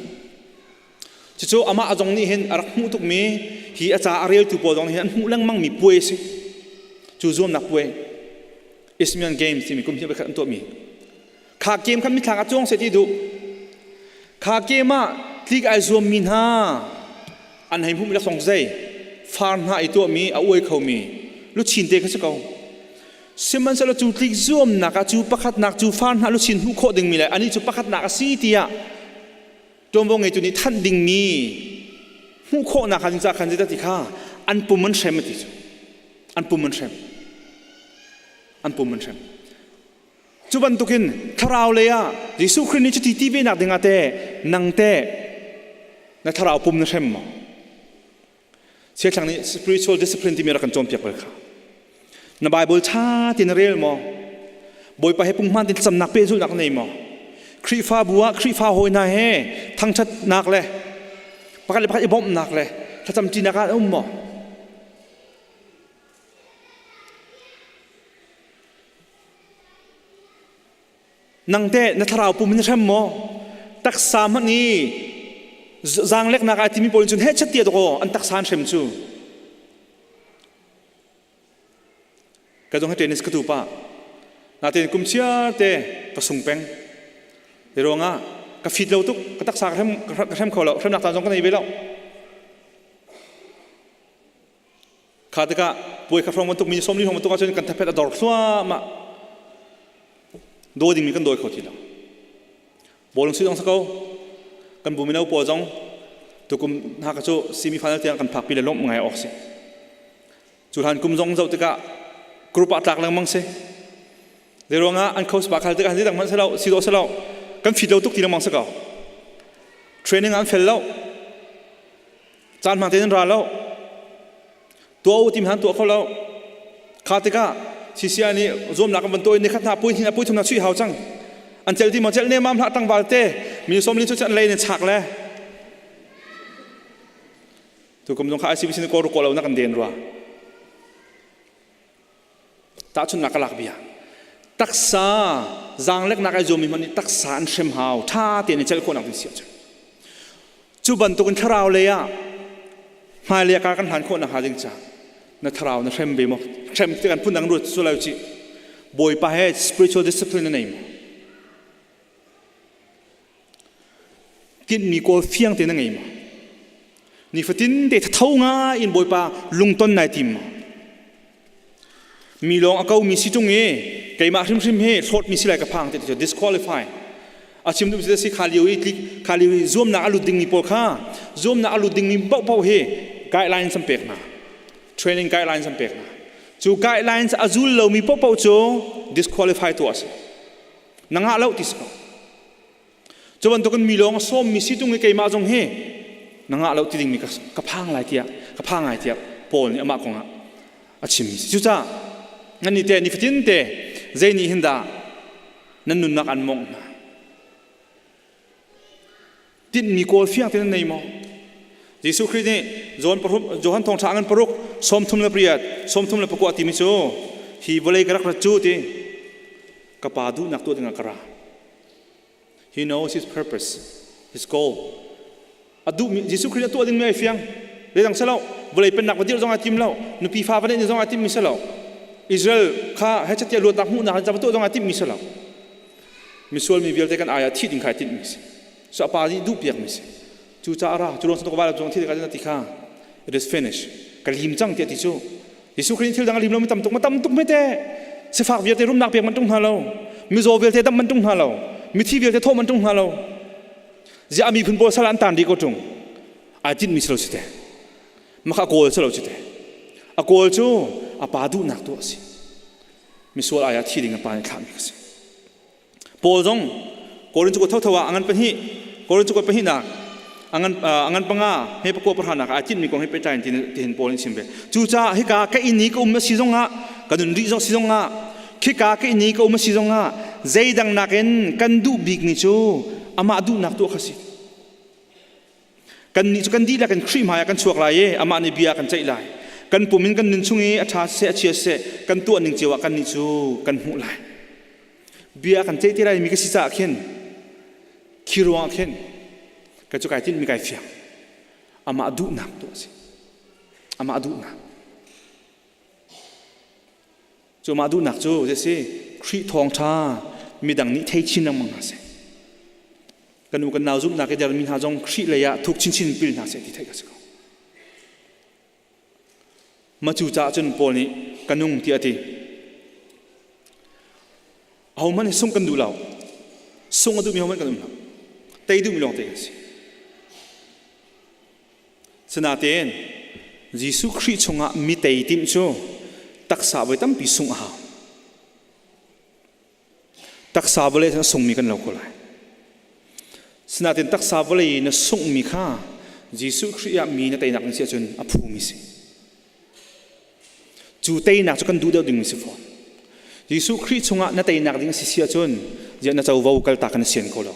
cucu amah zong nih hin a rak hmuh tukmi hi a ca a reltu pawl zong nih hin an hmuh lengmang mi puai a si cu zuamnak puai Isthmian Games timi kum hnih khat an tuahmi kha game khan mithlang ah cuang seh ti duh kha game ah tlik ai zuammi hna an hei hmuhmi laksawng zei far hna i tuahmi a uai khomi luchin te kha si ko sihmanhsehlaw cu tlik zuamnak ah cu pakhatnak cu far hna luchin hmuh khawh dingmi le anih cu pakhatnak a si tiah ṭuanvo ngeitu nih thanh dingmi hmuh khawhnak kha ca khan ti kha an pum an hrem ti cu an pum an hrem an pum an hrem Cu bantukin thlarau lei ah Jesuh Khrih nih cuti ti ve nak dingah teh nang teh na thlarau pum na hrem maw? Siathlang nih spiritual discipline timi rak kan cawnpiak bal kha. Na Bible ṭha tein na rel maw? Bawipa he punghman tein thlacamnak pehzulhnak na nei maw? Khrihfabu ah Khrihfa hawi hna he thangṭhatnak le pakhat le pakhat i bawmhnak le thlacamṭinak ah na um maw? Nang teh na thlarau pum in hrem maw? Taksa hmanh i zaangleknak ai timi pawl cun heh chat tiah dawkaw an taksa an hrem cu. Ka zong he tennis ka tu pah. Natein kum chiar te ka sung peng. Hi ruangah ka fit lo tuk, ka taksa ka hrem, ka hrem kho lo, hremnak caan zong ka nei ve lo. Kha tikah puai kha hrawng bantuk mi 40 hrawng bantuk ahcun kan thaphet a dor thluahmah. Dawi dingmi kan dawi kho ti lo. Bawlung si zong sa ko. Kan bu mino pawl zong tukum hna ka cu semi final tiang kan phakpi le lawmh ngai awk si. Cu hlan kum zong zoh tikah group ah tlak lengmang si. Zei ruangah an coach pa khal tikah zeidang hmanh si lo, si dawh si lo. Kan fit lo tuk ti lengmang si ko. Training an fel lo. Caan hmang tein ra lo. Tuah u tim han tuah kho lo. Kha tikah CCI nih zuamnak an van tuah i nikhat hna pui hnih pui thum hna chuih hau cang. An celh ti maw celh ne mam hlah tangval te mi 40 cu an lei in chak le tu kum zong kha ICBC ni ko ru ko lo na kan den rua. Tahchunhnak ka lak bia. Taksa zaangleknak ai zuammi hmanh nih taksa an hrem hau ṭha tein i celh khawhnak ding si ahcun. Cu bantukin thlarau lei ah hmailei ah kar kan hlan khawh nakhnga ding ca na thlarau na hrem ve maw? Hrem ti kan phundang ruat sual lo cih. Bawipa he spiritual discipline na nei maw? Tinhmi kawl fiang te na ngei maw? Nifatin te thatho ngai in Bawipa lungton nai tim maw? Mi lawng a ko mi si tung i keimah hrimhrim hi hlawt mi si lai ka phang ti cu disqualify. A chim duh si kha lio i tlik kha lio i zuamnak a lut dingmi pawl kha zuamnak a lut dingmi paohpaoh hi guidelines an pek hna. Training guidelines an pek hna. Cu guidelines a zul lomi paohpaoh cu disqualify tuah a si. Na ngah lo ti si ko. Cu bantukin mi lawng a sawmmi si tung i keimah zong hi na ngah lo ti dingmi ka phang lai tiah ka phang ngai tiah Paul nih amah kongah a chimmi si. Cucaah nan nih te nifatin te zei nih hin dah nan nunnak an mawngh hna? Tinhmi kawl fiang te nan nei maw? Jesuh Khrih nih John pahruk Johan thawngṭha ngan paruk 38 34 timi cu hi vawlei ka rak rat cu ti ka pa duhnak tuah dingah ka ra. He knows his purpose, his goal. A duhmi Jesuh Khrih a tuah dingmi ai fiang. Zeidang si lo. Vawlei pennak va dirh zong ai tim lo. Nupi fa va neih zong ai timmi si lo. Israel kha hechet luatnak hmuhnak in va tuah zong ai timmi si lo. Misual mi vialte kan ai ah thih ding kha ai timmi si. So a pa nih duh piakmi si. Cu caah ra, cu ruang santuk vai zong thi ka ti kha. It is finished. Ka lim cang tiah ti cu. Jesuh Khrih thil dang a lim lomi tam tuk ma tam tuk mete. Sifak vialte rumnak pek man tung hna lo. Mizaw vialte dam man tung hna lo. Mithi vialte thawh man tung hna lo. Ziah miphun pawl sal an tan dih ko tung. Ai tinh mi si lo si te. Maka kawl si lo si te. A kawl cu a pa duhnak tu a si. Misual ai ah thi ding a pa nih thlahmi ka si. Paul zong Korin cu thotho ah angan pahnih Korin cu pahnihnak angan angan panga he pakua pahranak ai tinhmi kong he pehtlai in tihin Paul nih chim ve. Cucaah hika ka inn i ka um a si zongah ka nun rih zong si zongah khika ka inn i ka um a si zongah zeidang nakin kan duh bikmi cu amah duhnak tuah kha si. Kannih cu kan dihlak in Khrih hmaiah kan chuak lai i amah nih bia a kan ceih lai. Kan pum in kan nun chung i a ṭha siseh a chia siseh kan tuah ning cio ah kannih cu kan hmuh lai. Bia kan ceih ti lai mi ka si caah khin khi ruangah khin ka cu kai tinhmi kai fiang. Amah duhnak tuah a si. Amah duhnak. Cu mah duhnak cu zei si Khrih thawngṭha midang nih thei chin lengmang hna seh. Kan u kan nau zumhnak i dermi hna zong Khrih lei ah thuk chinchin pil hna seh ti theih ka si ko. Ma cu caah cun Paul nih ka nung tiah a ti. Ahohmanh hi sungh kan duh lo. Sungh a duhmi ahohmanh kan um lo. Tei duhmi lawng te kan si. Sinain Jesuh Khrih chungah mi tei timh cu taksa voi tampi sungh a hau. Taksa vawlei a sungmi kan lo ko lai. Sinain taksa vawlei na sunghmi kha Jesuh Khrih ah mi na teinak ding si ahcun a phumi si. Cu teinak cu kan duh deuh ding si fawn. Jesuh Khrih chungah na teinak ding a si si ahcun zia na covo kaltak na sian ko lo.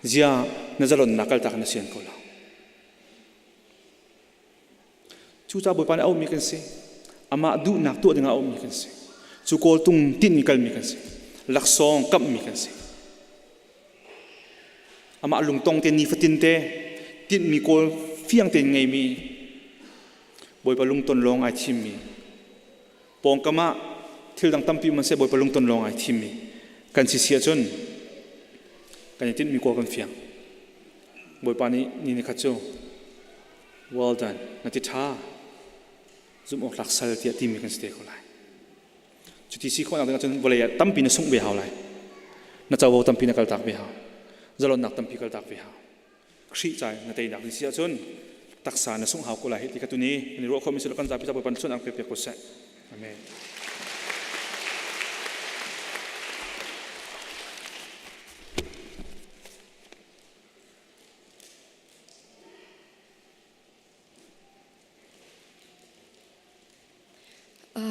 Zia na zalonnak kaltak na sian ko lo. Cucaah Bawipa nih a auhmi kan si. Amah duhnak tuah dingah a auhmi kan si. Cu kawltung tinhmi kalmi kan si. Laksawng kamhmi kan si. Amah lungtong te nifatin te tinhmi kawl fiang tein ngeimi Bawipa lungton lawng ai thimmi pawngkam ah thil dang tampi um an seh Bawipa lungton lawng ai thimmi kan si si ahcun kan i tinhmi kawl kan fiang. Bawipa nih ni ni khat cu well done na ti ṭha zumh awk tlak sal tiah timi kan si te ko lai. Cuti si khawhnak ding ahcun vawlei ah tampi na sungh ve hau lai. Na covo tampi na kaltak ve hau. Zalonnak tampi kaltak ve hau. Khrih cai na teinak ding si ahcun taksa na sungh hau ko lai ti ka tuni kan i ruah khomi kan zapi zapi pan chun ang pe pe ko seh. Amen.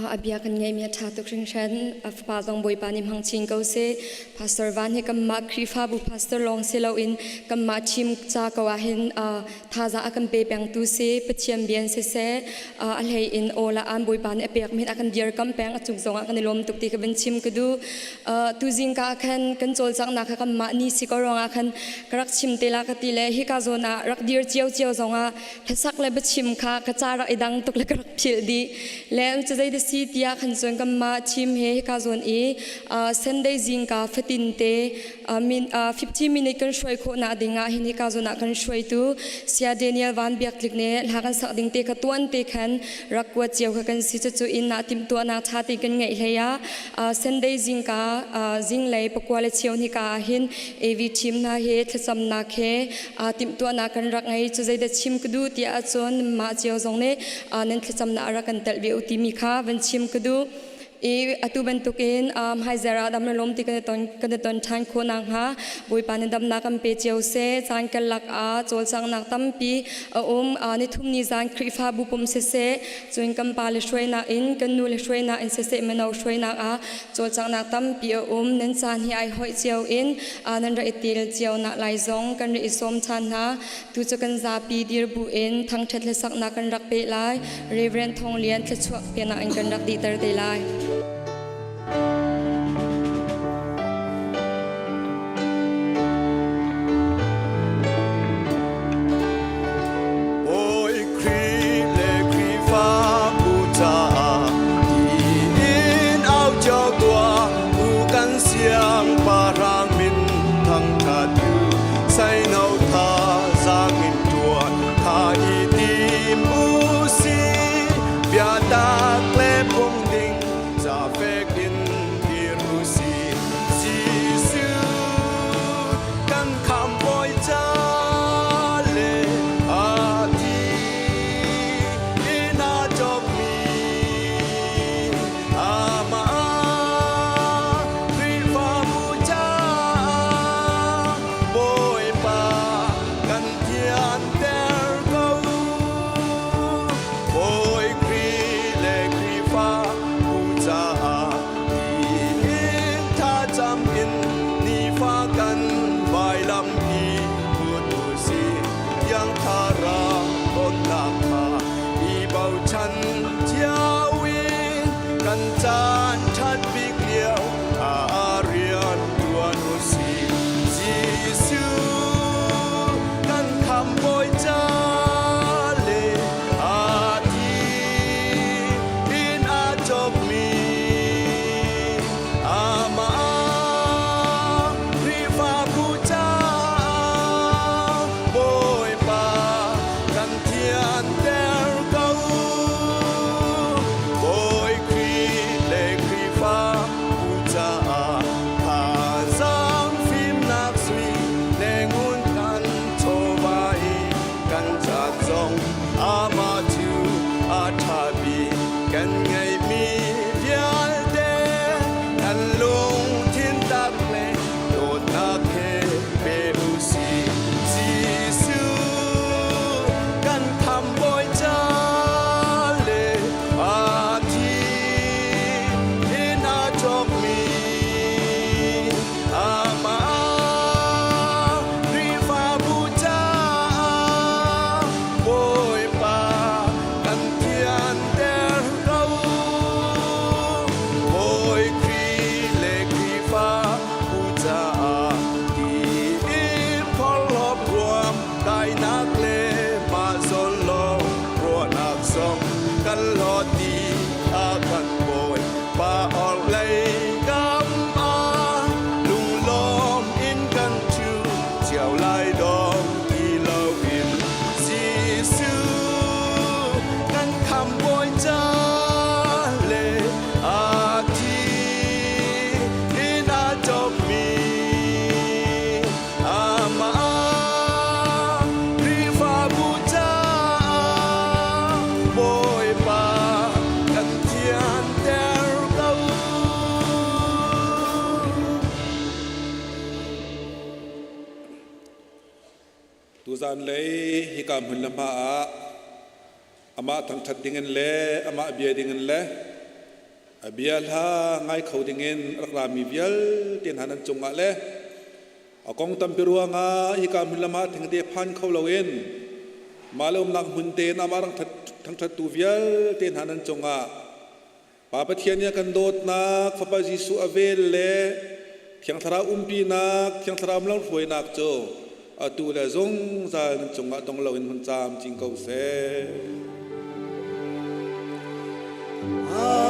A bia kan ngeihmi a ṭha tuk hringhran. A fapa zong Bawipa nih hmang chin ko seh. Pastor Van hi kanmah Khrihfabu pastor lawng si loin kanmah team ca ko ah hin thazaang a kan pe pengtu si. Pathian bia in siseh, a hlei in aw la an Bawipa nih a pekmi hin a kan dirkamh peng. A cung zongah kan i lawm tuk ti ka van chim ka duh. Tuzing ka ah khan kan cawlcanghnak kha kanmah ni si ko ruangah khan ka rak chim te la ka ti le hika zawn ah rak dir ciocio zongah hlasak le biachim kha ka ca rak i dang tuk le ka rak philh dih le cu zei da si tiah khan cun kanmah team he hika zawn i Sunday zingka fatin te 15 minute kan hruai khawhnak ding ah hin hika zawn ah kan hruaitu Sia Daniel Van Biak Tlik ne hla kan sak ding te kha tuan te khan rak kuat cio kha kan si cucu inn ah timhtuahnak ṭha te kan ngeih hlei ah Sunday zingka zinglei pakua le cheu hnika ah hin AV team hna he thlacamnak he timhtuahnak kan rak ngei cu zeidah chim ka duh tiah ahcun mah cio zong nih nan thlacamnak a rak kan telh ve u timi kha van chim ka duh i atu bantukin hmaizarh ah dam le lawm ti kan i ton kan i ton ṭhan khawh nakhnga Bawipa nih damnak kan pe cio seh caan karlak ah cawlcanghnak tampi a um nithum ni zan Khrihfabu pum siseh cun kan pa le hruainak in kan nu le hruainak in siseh mino hruainak ah cawlcanghnak tampi a um nan caan hi ai hoih cio in nan rak i tel cio nak lai zong kan rak i sawm ṭhan hna tu cu kan zapi dir bu in thangṭhat le saknak kan rak pe lai Reverend Thong Lian thluachuah penak in kan rak dihter te lai. Bawi Khrih le Khrihfabu caah tiin au cio tuah u kan siangpahrang min thangṭhat u seino thazaang in ṭuan tha i tim u si biatak le phung ding ca fek in dir u si Jesuh kan khamhbawi ca le a thi in aa cawkmi amah Khrihfabu caah Bawipa kan thianter ko. Bawi Khrih le Khrihfabu caah Bochan cio in kan caan ṭhat bik lio ah rian ṭuan u sih. Jesuh kan khamhbawi ca le a thi in aa cawkmi amah Khrihfabu caah Bawipa kan thianter ko. Bawi Khrih le Khrihfabu caah thazaang fimnak sui le ngun kan chawva i kan ca zong amah cu a ṭha bik kan ngeihmi vialte kan lungthin tak le dawtnak he pe u sih. Jesuh kan khamhbawi ca le a thi in aa cawkmi amah Khrihfabu caah Bawipa kan thianter ko. Bawi Khrih le Khrihfabu caah tiin phorhlawp ruam kainak le mah zawn lawng ruahnak zong kan hlawt dih a kan Bawipa orhlei kam ah lunglawm in kan ṭhu cio lai dong ti loin Jesuh kan khamhbawi ca le a thi in aa cawkmi amah Khrihfabu caah Bawipa kan thianter ko. Tuzan lei hika hmun le hma ah amah thangṭhat dingin le amah bia dingin le a bia hla ngai kho dingin rak rami vialte hna nan cungah le a kong tampi ruangah hika hmun le hma thengte phan kho loin mah le umnak hmun tein amah rak thangṭhattu vialte hna nan cungah Pa Pathian nih a kan dawtnak, Fapa Jesuh a vel le Thiang Thlarau umpinak, Thiang Thlarau lamhruainak cu atu le zungzal nan cungah dong loin hun caamcin ko seh. Amen.